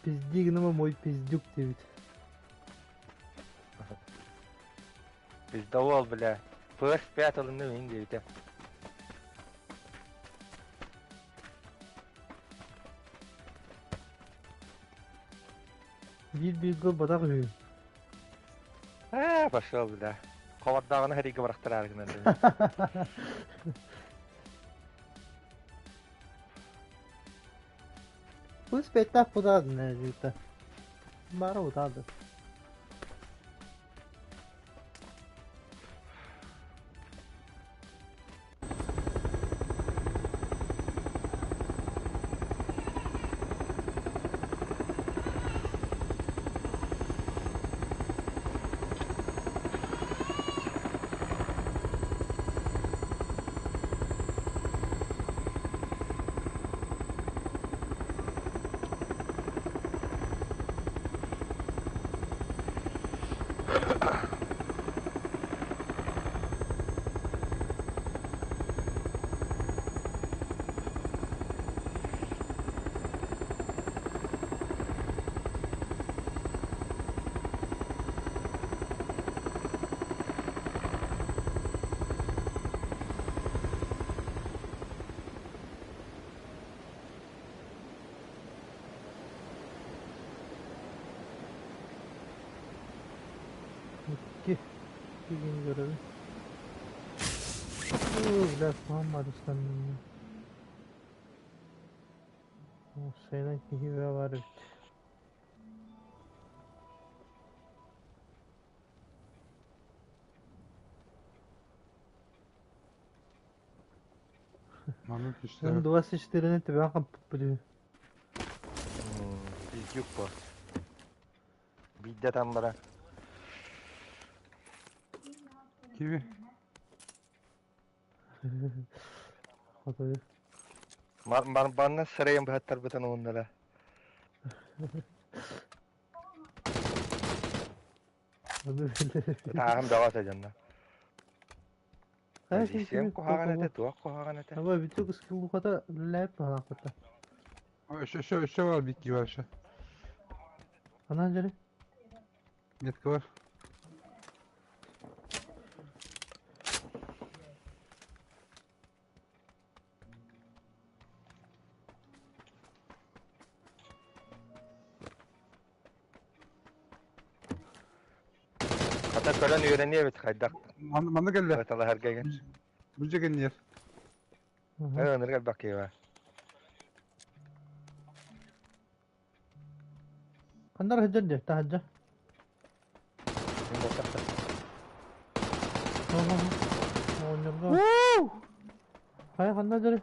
Пизди гыныма мой пиздюк диэбит. Пиздовол, бля. PS5 ылынным иһин диэбитэ. Биир-биир гол батах үһү. Аа, пошел, бля. Ховардааҕына хэригэ барахтараары гынан. Пусть пэттэх кудаадын эдита. Бары утаады. Икки кигин көрөбүн. Оо, бля, куһаҕан барыстанным. Сайынан киһи бөҕө баар эбит. Манна түстэ. 24-ни төбөҕө хаппыппыт үһү. Пиздюк бо. Биирдэ там бара. Киви. Хотойу. Манна сырайын быһаттарбытын ууннара. Ытааһын бөҕө этэ дьонно. Позициям куһаҕан этэ, туох куһаҕан этэ? Аба бүтүк ыскыллухата үлэлээбит баһаахпыта. Өссө өссө өссө бар бикки бар өссө. Анан дьэри? Метка бар. Хата көрөн үөрэниэ эбит хайдах Манна манна кэллэ. Ыталаһарга ген. Бу дьэгинниэр. Ынырык элбэх киһи бар. Ханна сылдьар дии, таһырдьа. Мин буолтахта. Оҕонньорго. Хайа ханна дьэри?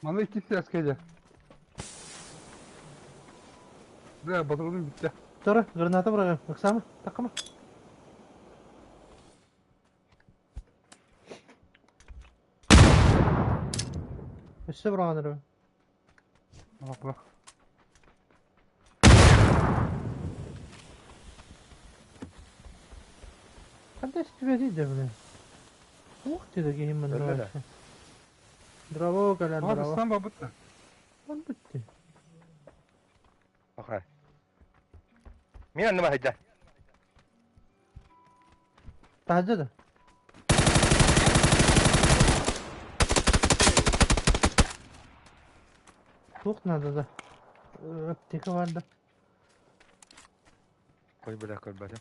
Манна икки связка кэлэ. Да, батырдым бүттэ. Тора, граната быраҕыам. Ыксаама, таккама. Өссө быраҕан эрэбин. Бырах, бырах. Ханна истибэтий да бile. Ух ты да киһим Өллө да. мындыры. Браво кэлэн Aa, браво. ыстан барбыт да. Барбыт дии. Окей. Мин анныма сылдьар. Таһырдьа да. Туох наада да. Аптека бар да. Кой бля көрбөтүм.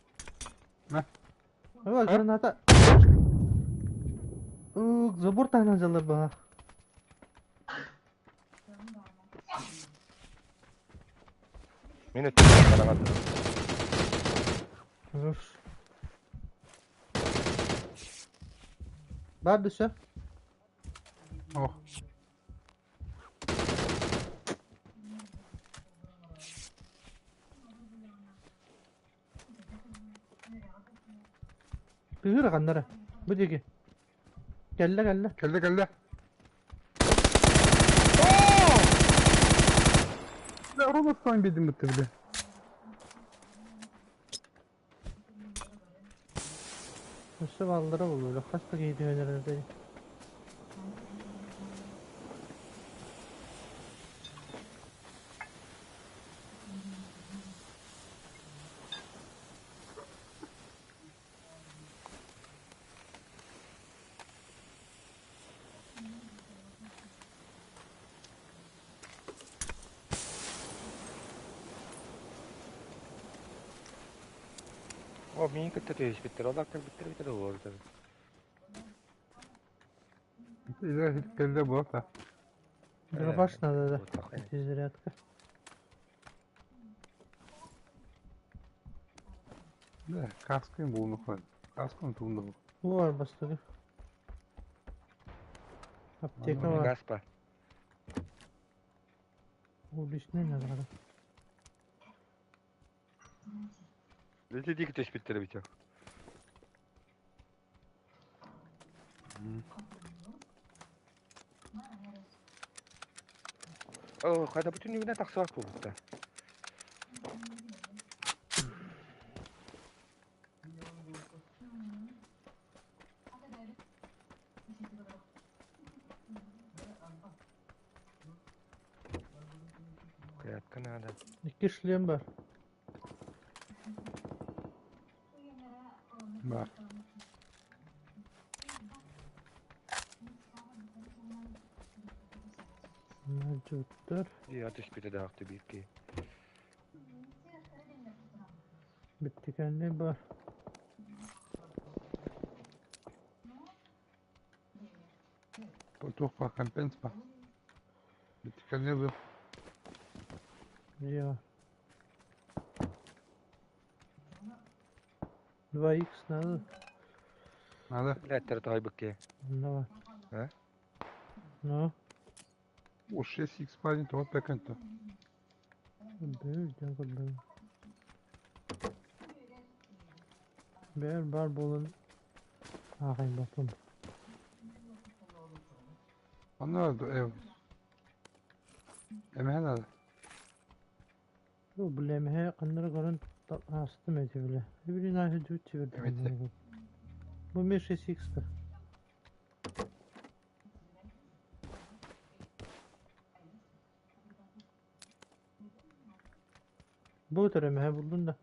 Ой, граната. Забор таһынан дьаллар баҕа. Мин өттүбэр хараҥа. Уф. Бар дүсө. Ох. Тыһыыр ханнара. Бу диэки. Кэллэ кэллэ. Кэллэ кэллэ. Да, робот сан бедим битти биле. Өссө бааллара буолуо. Хас да киһи түһэн эрэр этэ. О, миин кытта түһүспүттэр, ол кэлбиттэр эбитэ да буолар. Илэ кэллэ буолта. Дробаш надо, да. Перезарядка. Да, каскын булну хой. Каскын туунду. Var бастығы. Аптека var. Газ па. Уличный награда. Ити диэки түспүттэр эбит. О, хата бүтүн үгүнэ тахсыбат буолбуттар. Кыятка надо. Икки шлем бар. Бар. Мажуттар. Я түспүтэ да ахты биир киһи. Биттикенli бар. Туох ба, компенс ба. Биткәне бу. Я. 2х надо. Надо. Билээттэр тоһойбут киһи. Давай. А? Ну, О, 6x парень, то вот пекен-то. бэр, бэр. Бэр бар болын. Ағай батым. Аны эв. Эмэ надо. Бу билемhe қандыр көрін астым эти биле. Бiri наşı düt çevirdim. Evet. Bu mi 6x-ти. Bu töreme buldun da.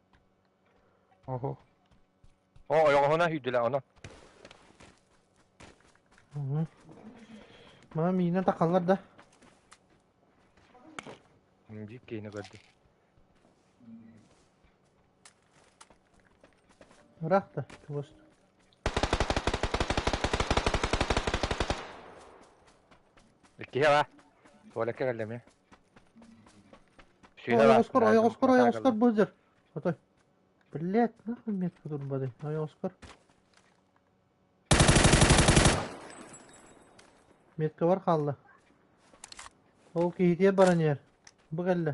Охо. О, ойоҕоһуна сүүрдүлэр ону. Hı. Bana mine takarlar da. Биир киһини көрдүм. Bırak da. Чугас. Иккиһэ ба. Туалекка кэллэ эмиэ. Сүүнэ ба. Оскор, Оскор, Оскор бузер. Отой. Блять, нахуй метка турбады. Ой, Оскар. Метка бар қалды. Ол кейте баран ер. Бұ кәлі.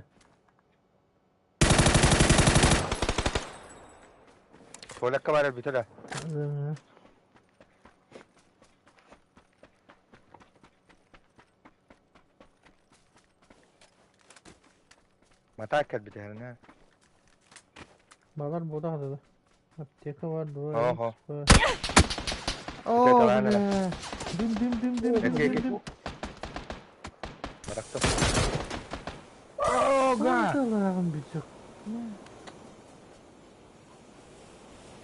Туалекка барар бүтэ да. Матаак кэлбитэ эрэнэ. Балар бұда қады да. Аптека бар, дуа. Охо. О, Аптека бар, бля. Дым, дым, дым, дым, дым, Эки, дым, эки. дым. Барахтым. Ога! Ағым бүтсек.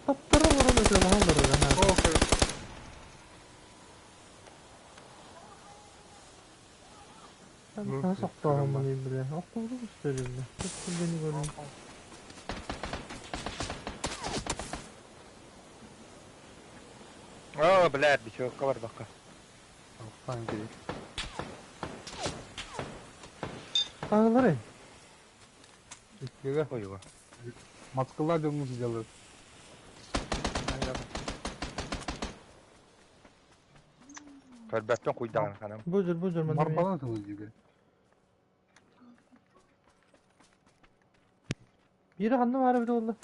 Таптыры бұрын өте мағалдар ана. Nasıl oktağım bunu bile? Oktağımı gösteriyor bile. Çok beni görün. О, блядь, бичокка барбакка. Охтан киһи. Ağları. Иккигэ. Ойуга. Маскалар дьоҥҥо сылдьаллар. Көрбөттөн куйдаҕын ханам. Buzur buzur. Марбалан тылы диге. Biri kanlı var bir de oldu.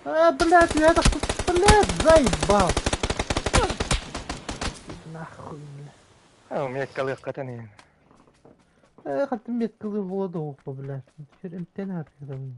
А, блядь, я так, блядь, заебал. Нахуй, бля. О, меккалык катан иһин. Э, хаттым меткалы болады оқпа, блядь. Теперь имтен хатырым.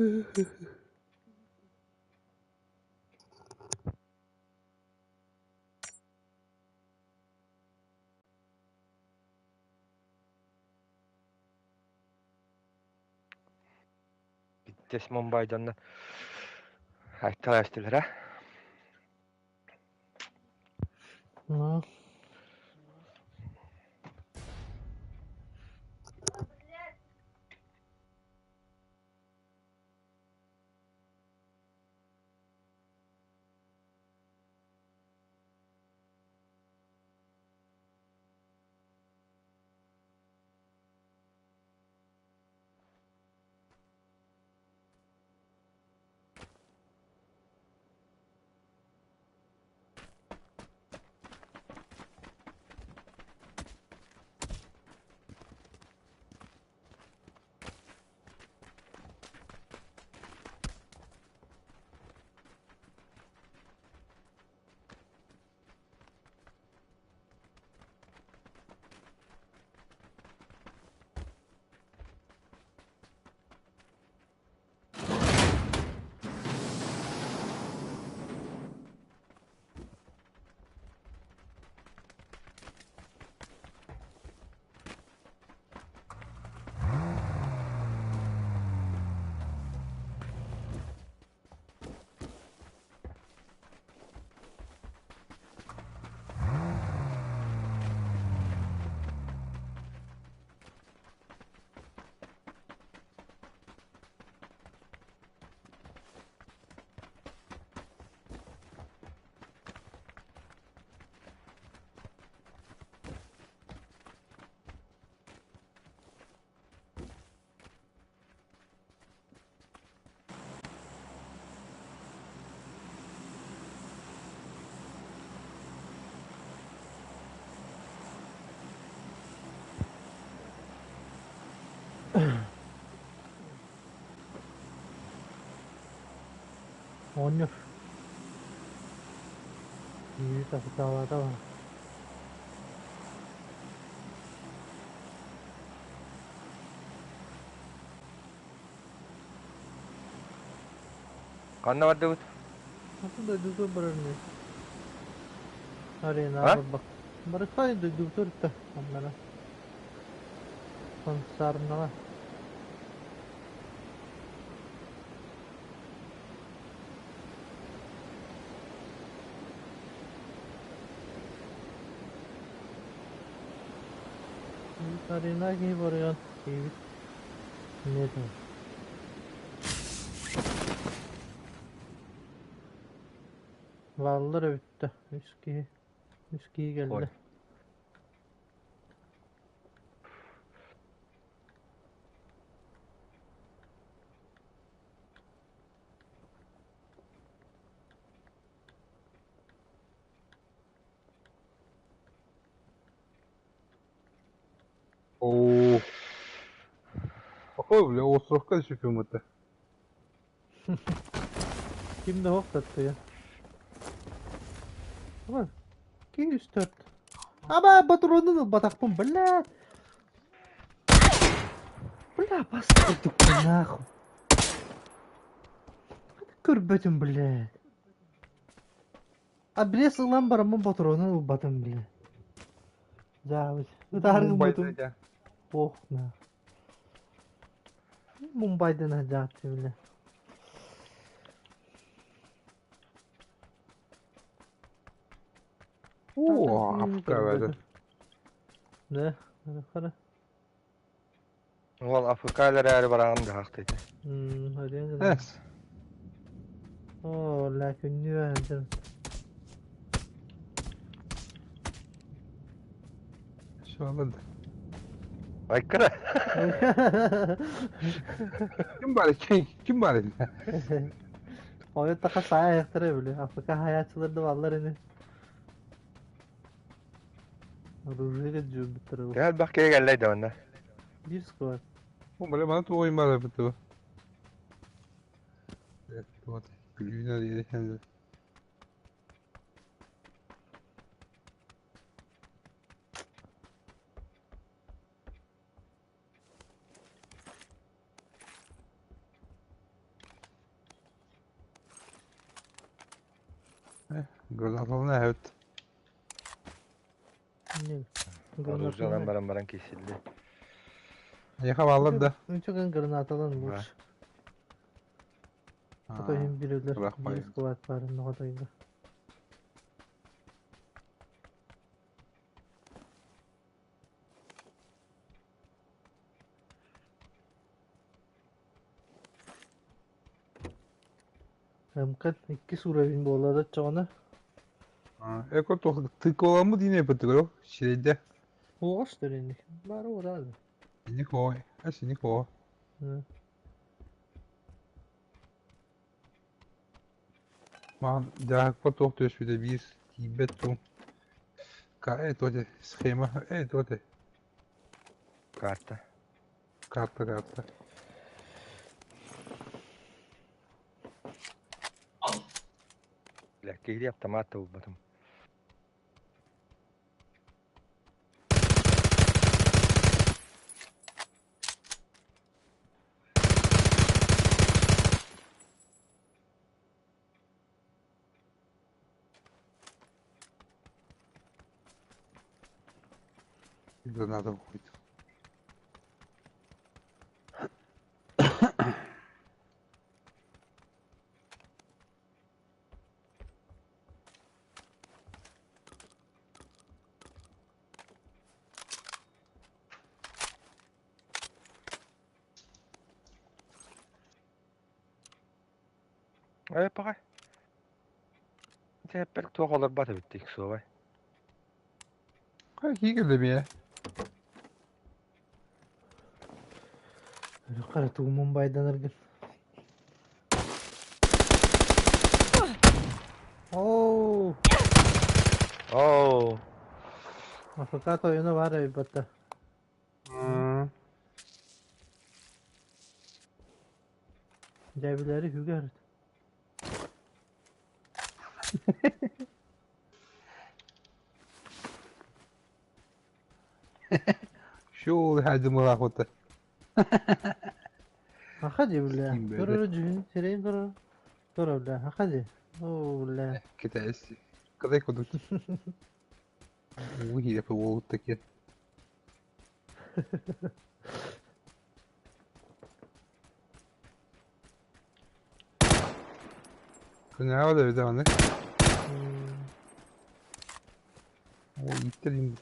Биттес Мумбай дьонно айттала эстилэр Ну. Оонньуур. Киһи тахытаалаата Ханна бардыбыт? Атын дойдутугар барар ини. Арена А? барбак. Барыхай дойдубутугар да аннара. Сансаарнаҕа. Арена киһи барыан тиийбит. Нет. Бааллар эбит да. Үс киһи. Үс киһи Ой. кэллэ. Оо. Охой, бля, островка düşüyorum hatta. Ким да охтаттыya. Ama 204. Аба патронун батахпын, блядь. Бля, бастырдык нахуй. Көрбөтүм, блядь. А биле сылан бараммын патронун ылбатым, блядь. Жабыт. Ытааргын бутум. Ох, на. Мумбайдан ажаатты, бля. Оо, Африка бәді. Да, хара. Ол АФК-лар әрі барағын да хақты еді. Hadi. Эс. Оо, ла күннү әдем. Şu anda. Айкара. Kim bari? Kim, kim bari? Ойы тақа сая аяқтары біле. АФК хаятчылар да баллар ини. Оружие жүр бу. Gel bak gel gel онна. Bir skor. Bu böyle bana tuğayım var bu. Evet, bu. Gülüne diye kendi. Гранаталана эбит. Оружиялан баран баран киирсилли. Эйиэхэ бааллар да? Үчүгэн гранаталан лучше. А то им билэлэр биир склад баарын ноҕотойго. Ымкат иккис уровень буолла да оччоҕуна? Эко тыкаламмыт ине бытыгыр сирэйдэ. Уоҕас төрүнник. Бары ураады. Синик ой, а синик о. Маан дьааһыкпар туох түөспүтэ биир тиийбэт туу. Ка э туоте схема э туоте. Карта. Карта карта. Бля, киһилии автомат да булбатым. Граната уходит. Э, паҕай. Тэппэр туох олорбот эбит суобай. Кии кэллэ Хара тугумун байданаргын. Оо! Оо! Африка тойоно баар эбит батта. Дьээбилэри үгэр. Шул хадымылаах ота. Аха дии бля. Ким бэйдэ? Көрөр дьүһүн сирэйин көрөр. Көрөр бля. Аха дии. Оо бля. Китайцы. Кытай кудук. Уу хирэпэ уолут такие. Күнээҕэ да эбит аны. Оо ииттэр им.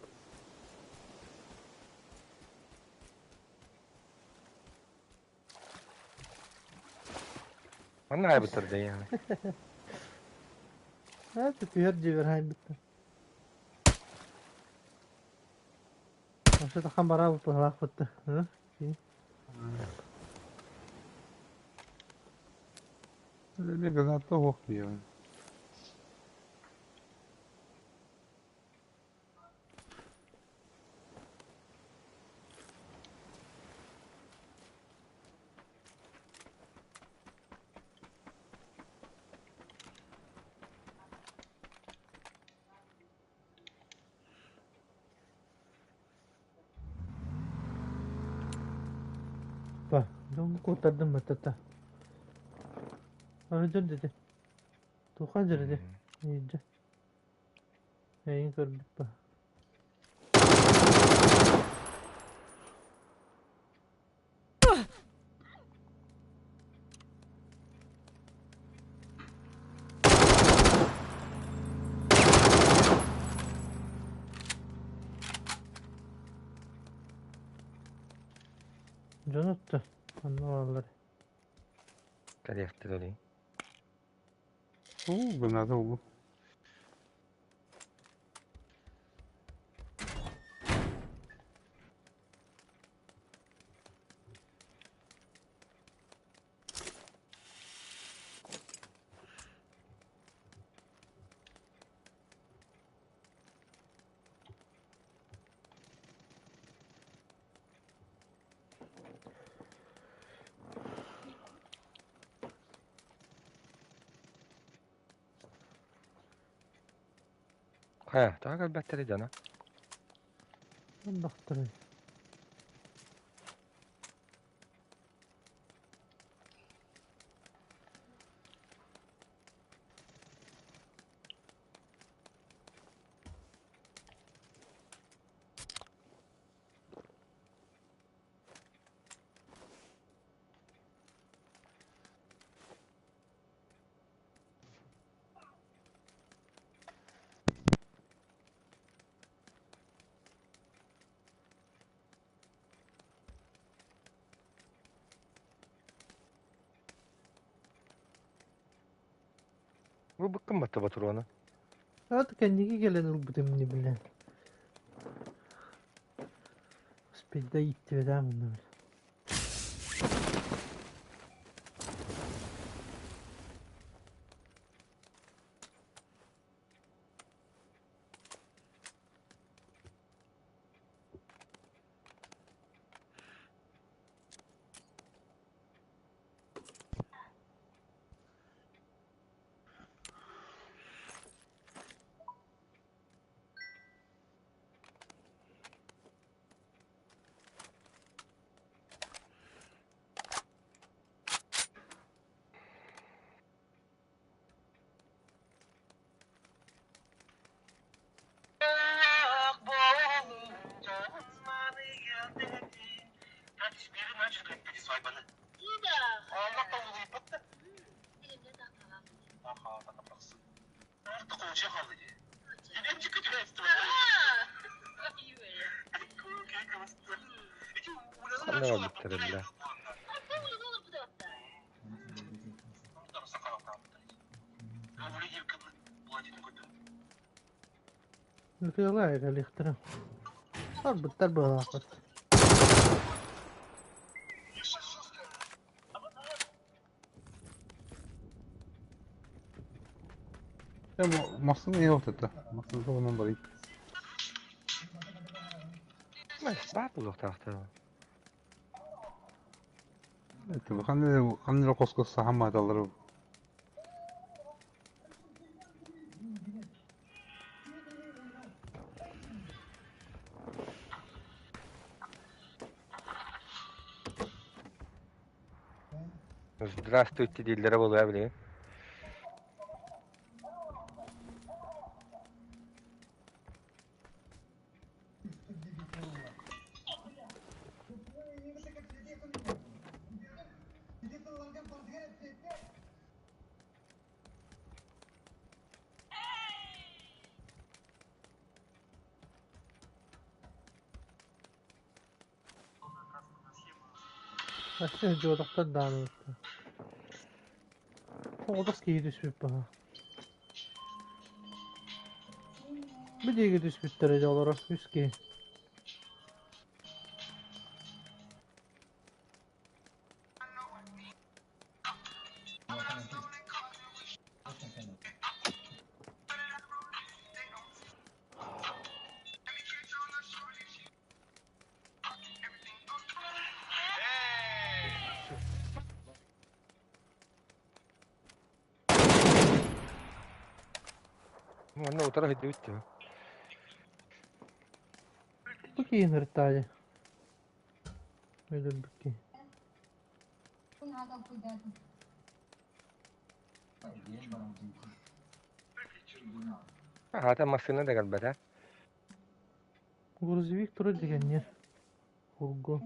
Манна айбыттар да яны. Аа түһэр дьиэбэр хайбыттар. Вообще тахан бараабыт быһалаахпытта. Эмиэ граната оһох диэҕин. Ба, дьоҥҥо куоттардым баттата. Аны дьон дede. Туха дьэ Иирдэ. Эйин көрбүт ба. Дьон отто. Онно бааллар. Кэлиэхтэр олей. Уу, граната буллум. Хайа, тоҕо кэлбэттэрий дьоно? Оннохторой. Бу быккын батта ботуруона. Ат кэнники кэлэн ылбытым ини билэн. Спидда ииттибэтэ мунна били. Ханна барбыттара бile. Ытыалаа кэлиэхтэрэ. Барбыттар быһалаахпыт. Массыына не это. Массыына соҕунан барый. Баар буолуохтаахтар. Это ханна ханна хоско саһамааталар. Здравствуйте дииллэрэ буолуо билигин. Өссө дьуотахтар даҕаны Оҕотох киһи түспүт баһа. Бу диэки түспүттэрэ дьэ олоро үс киһи. Манна утары сылдьыбыт дии. Бу киһи ырытаайы. Өлөрбүт киһи. Аата массыына да кэлбэтэ. Грузовик турар дэгэннэр. Фургон.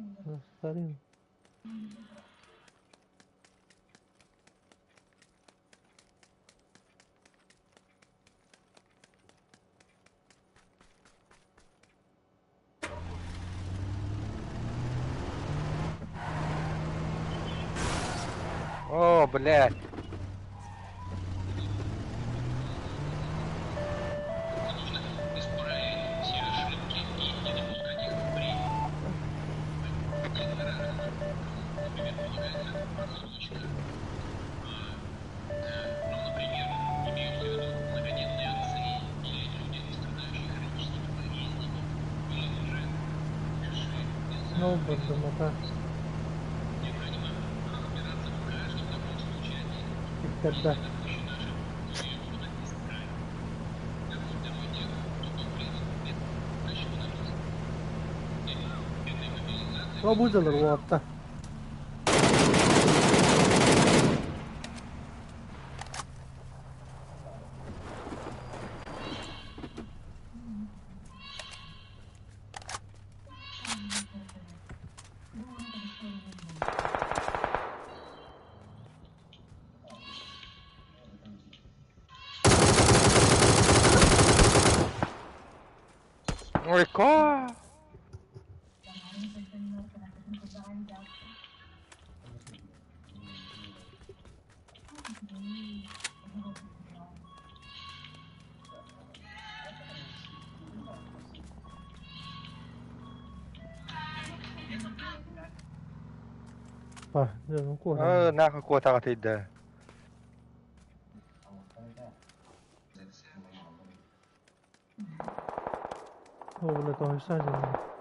Старин. О, блядь. Сноубордом ата. Иттэрдэ. Лабузалар уолаттар. Ой, ка! Опа, дьонум куотан. Э, нахуй куотаҕа тыйда. О, бля, тоһуйса дьонум.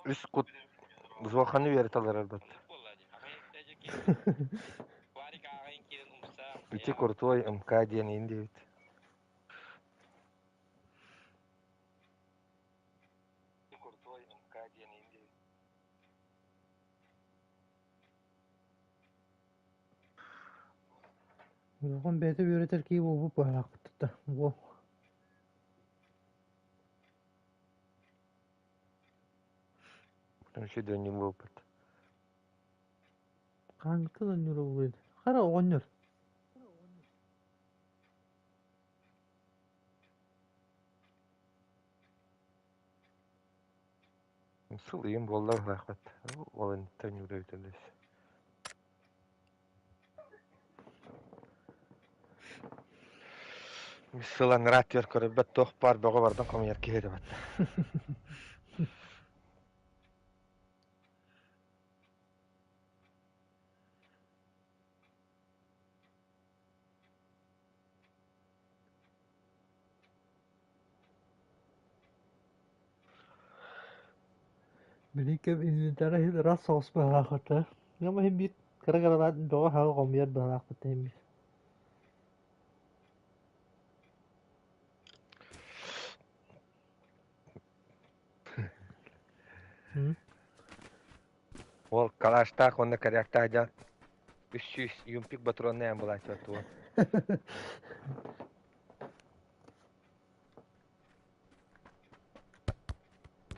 Үс кут зуоханы үөрэтэллэр арбат. Ити крутой МК диэн иин диэбит. Улахан бэйэтэ үөрэтэр киһи буолбут быһаахпыт Во. Вообще дөнньүм буолбут. Хаһааҥҥыттан оонньуура буолуой? Хара оҕонньор. Сылыйым буолла быһаахпыт. Ол инниттэн оонньуура эбитэ Сыл анараа өттүгэр көрөрбөт туох баар бөҕө бардан хомуйар киһи этэ батта. Били кэм инвентара иһин ыраас соҕус быһаахата. Ньама иһин биир кыра-кыралаан бөҕө-хаҕа хомуйар быһаахпыт иһин биир. Ол калаштаах уонна коряктаах дьон 300 юмпик патроннаан булааччы туо.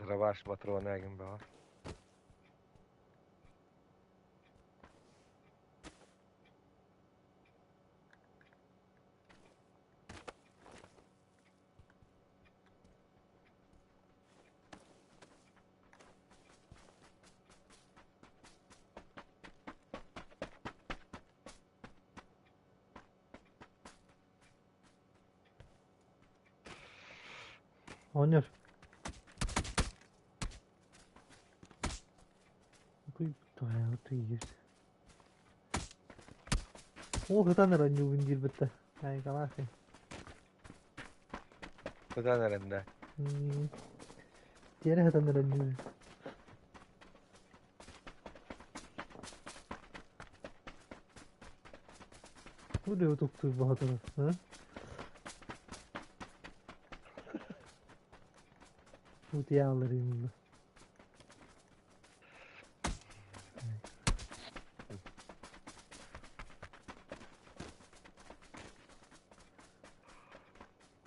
Дробаш патрона гин баҕа. Оҕонньор. Ол сытан эрэ оонньуубун диирбит да. Айыкалаах Сытан эрэн да. Тиэрэ сытан эрэ оонньуубун. Бу да утуктуур баҕатырар, а? Утуйааллар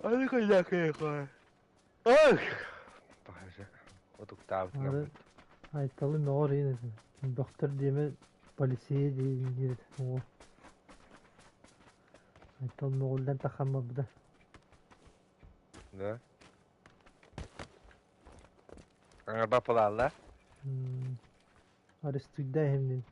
Аны кыйда. Ах! Баһа. Отуктаабыт. Айталы мөҕөр иин бөхтөр диэмэ полиция диир оҕо. Айтал мөҕүллэн тахаммабыта. Да. Аңарба пылаалла. Арестуйда иһимнин.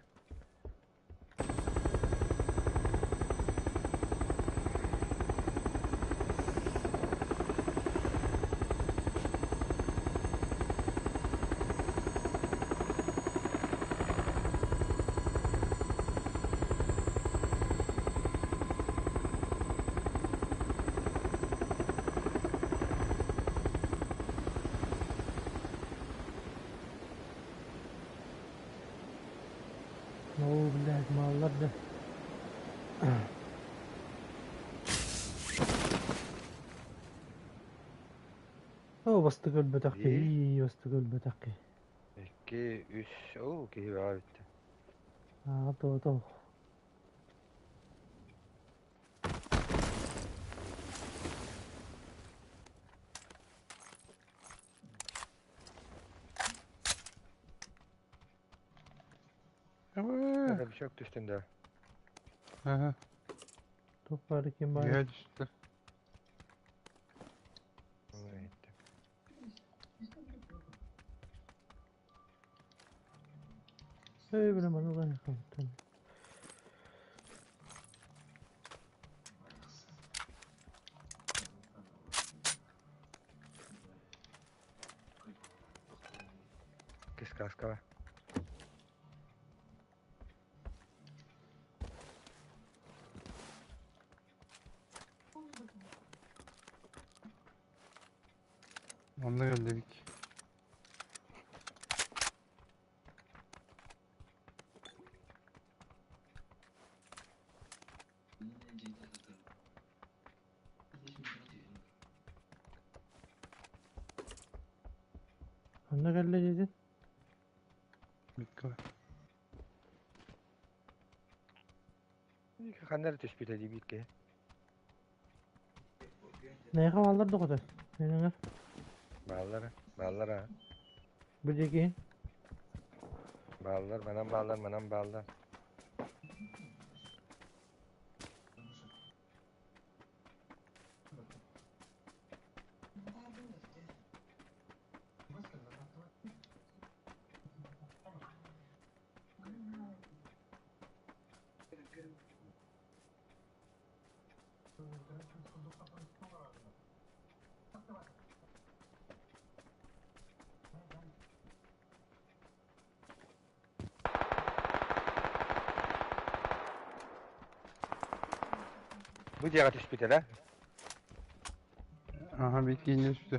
Оо, блядь, маллар да. Оо, бастык өлбөтөх киһи, бастык өлбөтөх киһи. 2, 3, оо, киһи бөҕө бүттэ. Аа, то, Это бишок түстүн да. Ага. Туох баар ким баар? Үөһэ түстэ. Эй, бля, маны ылан хаалтан. Кис каскала. Онно geldik. Онно кэллэ диэтин? Бикка. Ханнар түспүтэ дии биир киһи. Нэйхэ бааллар доҕото? Менеңер. Бааллар, бааллар а. Бу диэки. Бааллар, манан бааллар, манан бааллар. Бу диэҕэ түспүтэ да? Аха, биккиинне түстэ.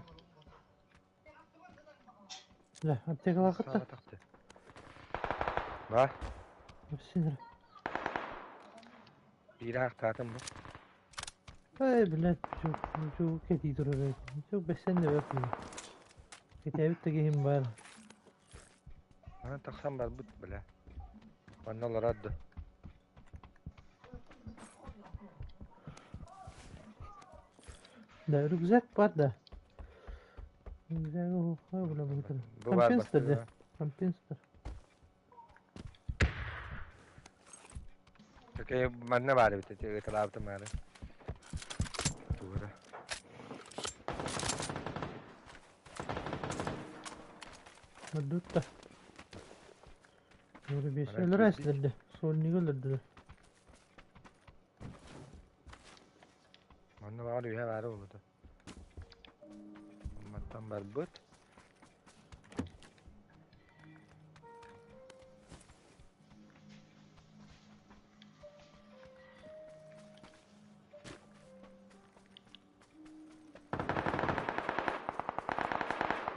Лэ, аптекалаахыт да. Ба, Синер. биир аахтаатым бу. Эй, блядь, чук, чук кэтии турар. Чук бэссен да бэт. Кэтээбит да киһим баар. Аны тахсан барбыт, бля. Онно олорор да. Да, рюкзак бар да. Рюкзак оха, бля, бу Бу бар Компенсатор бастыга. да. Компенсатор. Окей, манна баар эбит, ыталаабытым баары. Тугура. Өрдүт да. Нөрү бес. Ана Өлөр кирбит. эсилерде. Сольнига өлөрдүлэр. Манна баар үһэ баары болута. Мантан барбыт.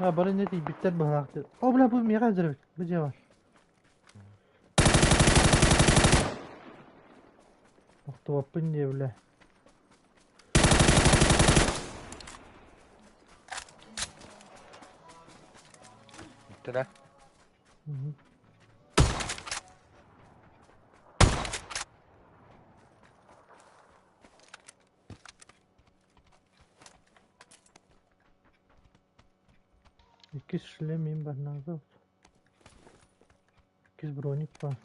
Ha, бары не тиийбиттэр быһалаахтыр. О, бля, бу миэхэ эдэрбит. Бу дьиэ бар. Охтубаппын дии, бля. Бүттэ да? Мгм. Иккис шлем им барнааҕы. Иккис броник баар.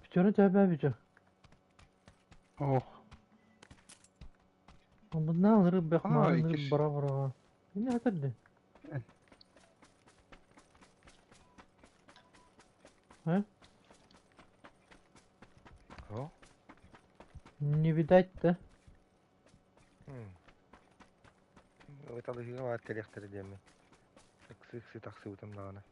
Бүтэрэ төбө бүтэ. Ох. Оннунан ырып бэх А, маан ырып иккис. бара бараҕа. Не хатырды? А? О. Не видать-то. Ыталыһыыга баар кэлиэхтэрэ диэммин. Ыксы-ыксы тахсыбытым даҕаны.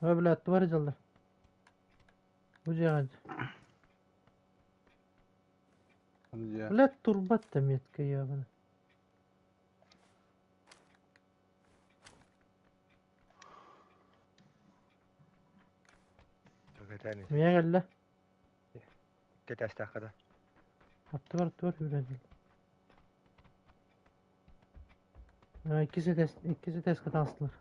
Ой, блядь, тварь дьаллар. Бу дьиэҕэ. Дьэ. Блядь, турбат да метка ебана. Кэтээн Миэ кэллэ. кэтэстэххэ да. Аттыбар аттыбар үүрэн. Иккис этээскэ таҕыстылар.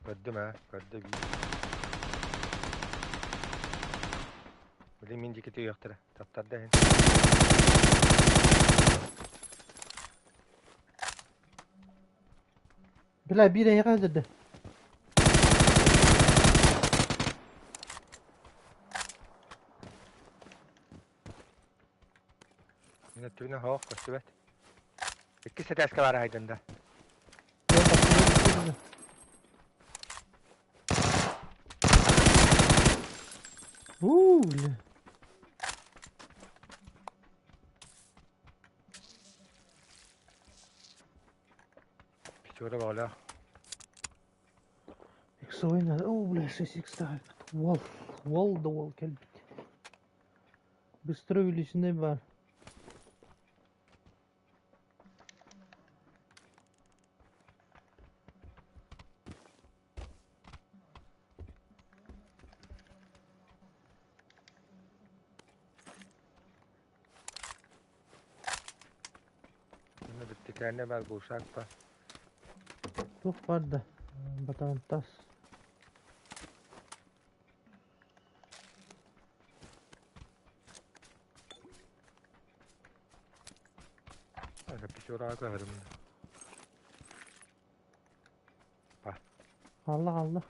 Көрдүм ээ, көрдө биир. Били мин диэки түһүөхтэрэ. Таптарда иһин. Бля, биир эйиэхэ өлөрдө. Мин өттүбүнэн хоох көстүбэт. Иккис этээскэ баар айдан да. Уу, бля. Пятеро баҕалаах. Иксовой надо. О, бля, 6 икс Уол, уол да уол кэлбит. Быстро увеличенный бар. Инна бүттүкээнэ баар глушак ба. Туох баар да? Батаантас. Ага, пятераға көһөрүм. Хаалла хаалла.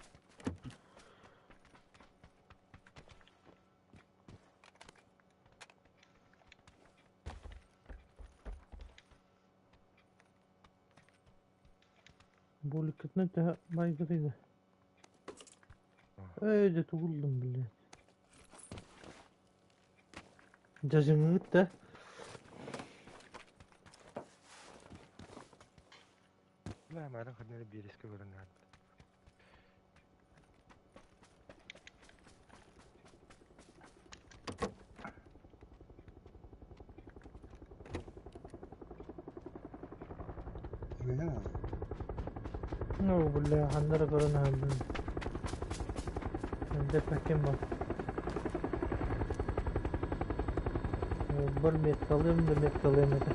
Буолуккутунан төһө байбытый да. Эй, дьэ тугуллум блядь. Дьадьыҥҥыт да. Бля, марын ханна биэрискэ көрөн аат. Ну, бля, ханна эрэ көрөн аһардым. Эндэппэккин бар. Бар меткалыам да меткалыам этэ.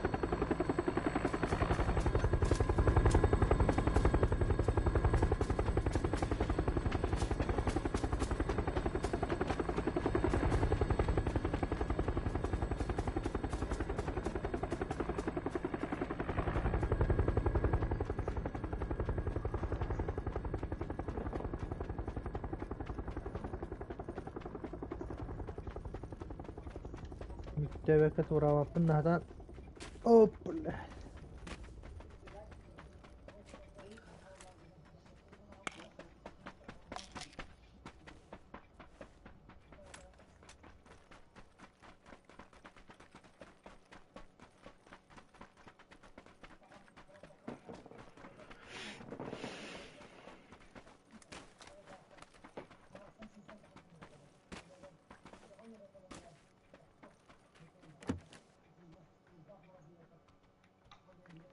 Бүттээбэккэ туораабаппын наһатан. Оп, бля.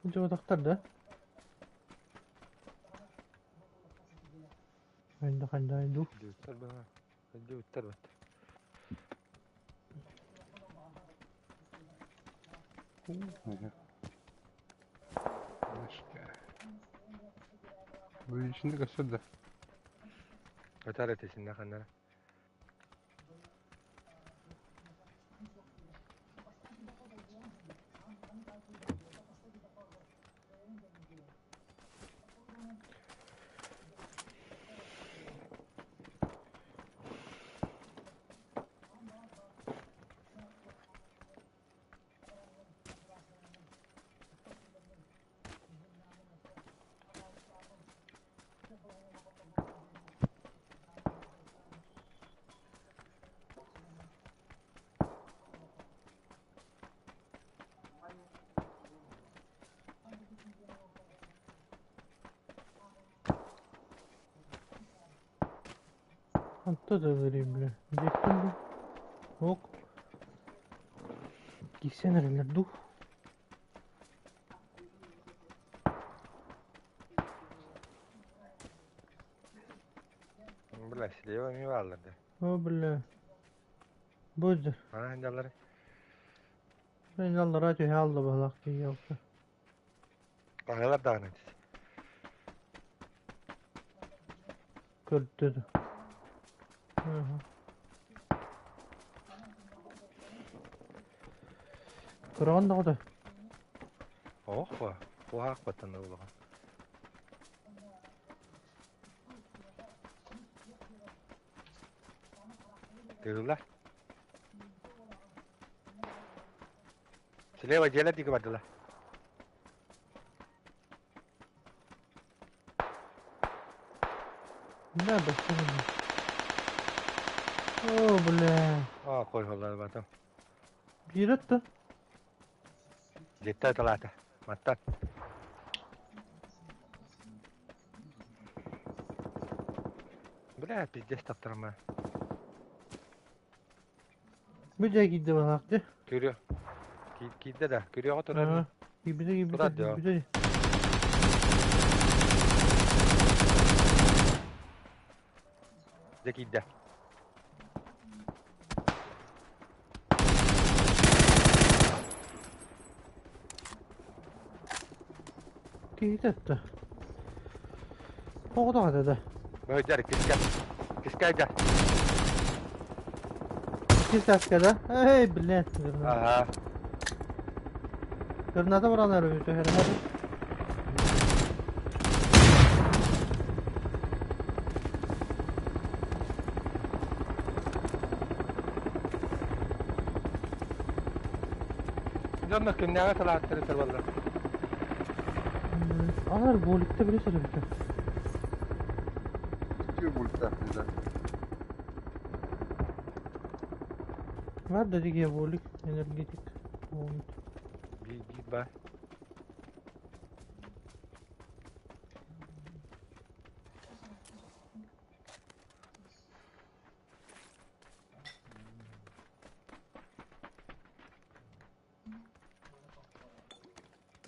Дьуотахтар да? Хайда хайда ду. Дьүттэр баа. Дьүттэр бат. Içinde gösterdi. Öter ötesinde kanlara. Hatta da vereyim bile. Diyecektim de. Yok. Gitsen nereler dur. Бля, слева ми валларды. О бля. Бозер. Ана ханжалары. Мен аллара түһэ алла баһалаах тиийэ Агалар даҕаны. Көрдө. Кыраҕан даҕаны. Ох, куһаах баттан улахан. Тыылла. Слева дьиэлэр диэки бардылар. Да, бассейн. О, бля. Аа, қойғалар батым. Биир да. Жетті талаата. Маттан. Бля, пиздец таптырма. Бу дьэ киирдэ баһаах дьэ. Көрүө. Киирдэ да, көрүөҕэ турар. Киирбитэ киирбитэ Турар дьэ. киирбитэ. Дьэ киирдэ. Киһитэ да. Тоҕо даҕаны да. Бөһүдэр кискэ. Кискэ дьэ. Кис да? Эй, блядь. Ага. Граната баран эрэ түһэрэ. Дьонно күннээҕи талааттары турбаллар. Алар буоликта биле сөрүбүтэ. Tutuyor bulutta bizden. Var dedik ya bolik energetik. Oldu. Bir bir бар.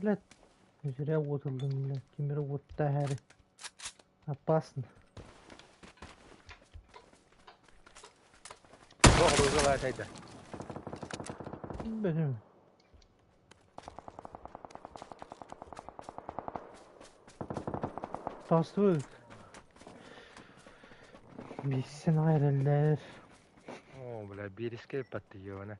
Блядь. Зря отылдым, блядь. Кемер отта әрі. Опасно. Тоқ розалар айтайды. Bilmiyorum. Тасты Бисен айрылар. О, бля, бириске патты ёна.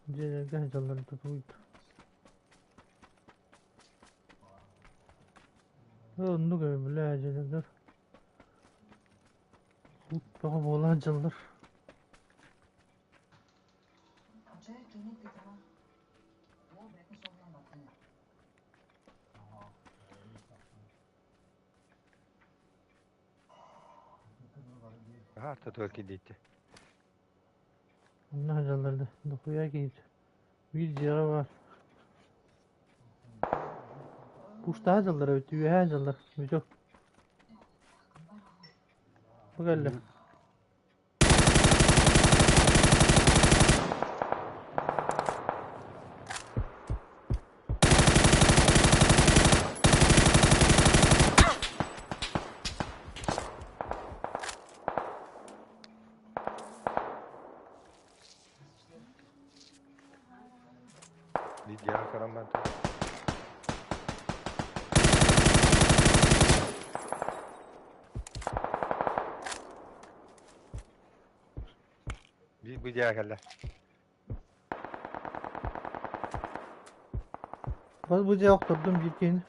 Дьиэлэргэ дьаллары тутуйт. Оннук бля дьиэлэр. Тоҕо буолан дьаллар. Ага, татуар кидейті. Онно дьалларды. Дохуя киит. Биир дьиэҕэ бар. Пуштаа дьаллар эбит, үөһээ дьаллар. Бүтүк. Бу кэллэ. Бу дьиэҕэ кэллэ. Бу дьиэ охтордум биир киһини.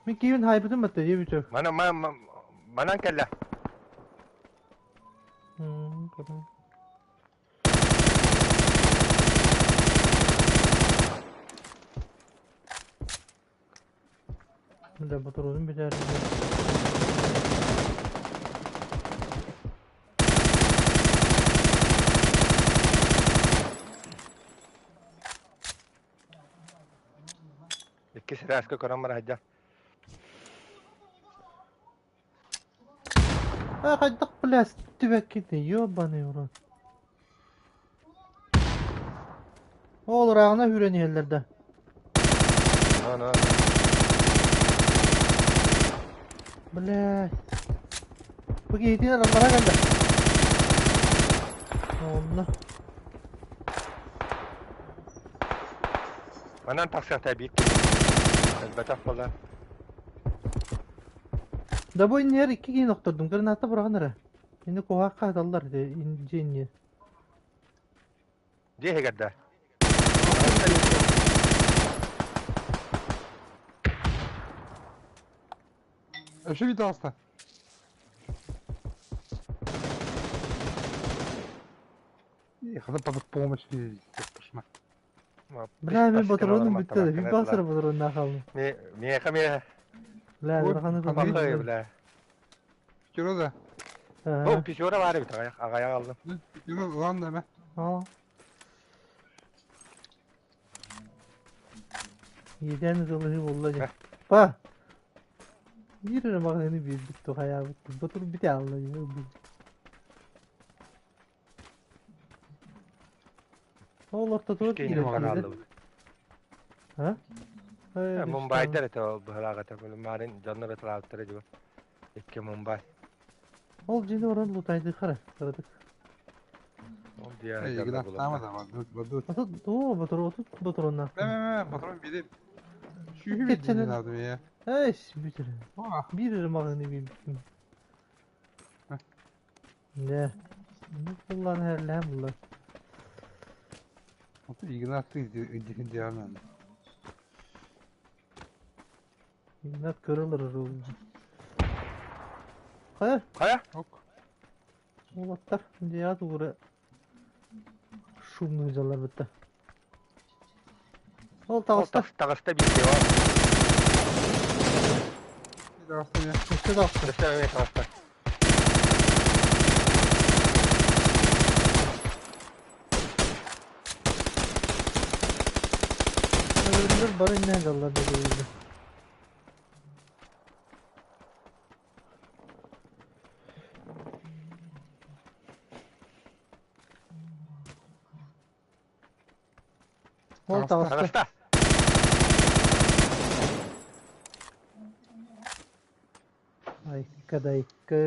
Мин киһибин хаайбытым батта дии бүтүр. Мана манан кэллэ. Көрөн. Да ботуруунун бүтээр Иккис этээскэ көрөн бараһыдьа. А хайдах блядь түбэккитий, ёбаный в рот. Ол ырааҕына үүрэн иһэллэр да. No, no. Блядь. Бу киһитин аллара кэллэ. Онно. Манан тахсыахтаа биир Элбэтэх буолла. Да бу иннигэр икки киһини охтордум. Граната быраҕан эрэ. Ини куһаахха хаталлар дьиэ инниэ. Дьиэ иһигэр да. Өссө биир таҕыста. Хата под помощь пошма. Бля, мен патроным бүттэ да, bir басыр патронна қалдым. Миэхэ миэхэ. Бля, ыараханы Пахай, бля. Пятеро да. О, пятеро бар эбит, аҕайах алдым. Пятеро ылан да мэ. Иэдээн ытылыһыы буолла дьэ. Па! Биир эрэ маҕаһыыны биэрбит тухайаабыт. Ботур бите алла дии. Ол ортотугар Үс киһини киирэр маҕан киирэр. ааллыбыт. А? Мумбайдар этэ ол быһылаах этэ. Марын дьоннор ытылаабыттара дьиба. Икки Мумбай. Ол дьиэни орон лутайдыхара кыратык. Ол дьиэ Эй, дьоннор игра булаллар. да бадут, бадут. Отут тоо ботур отут ботуроннаах. Мэ, мэ, мэ, патрон бири. Сүүһү Кетченен. биирдин алдым я. Эс бүтүр. О, Биир эрэ маҕаһыыны биэрбитим. Нэ. Буллан эһэрлэһэн булла. Ото Игнат иди дианан. Игнат көрөлөр ол. Хайа? Хайа? Ок. Уолаттар дьиэҕэ тугура шумный дьаллар бытта. Ол таҕыста. Таҕыста биир киһи бар. Таҕыста я. Өссө таҕыста. Өссө эмиэ таҕыста. Өлөрүлэр бары иннэ дьаллар бөдөлүллэр. Ол таҕыста. Таҕыста. Айка да айка.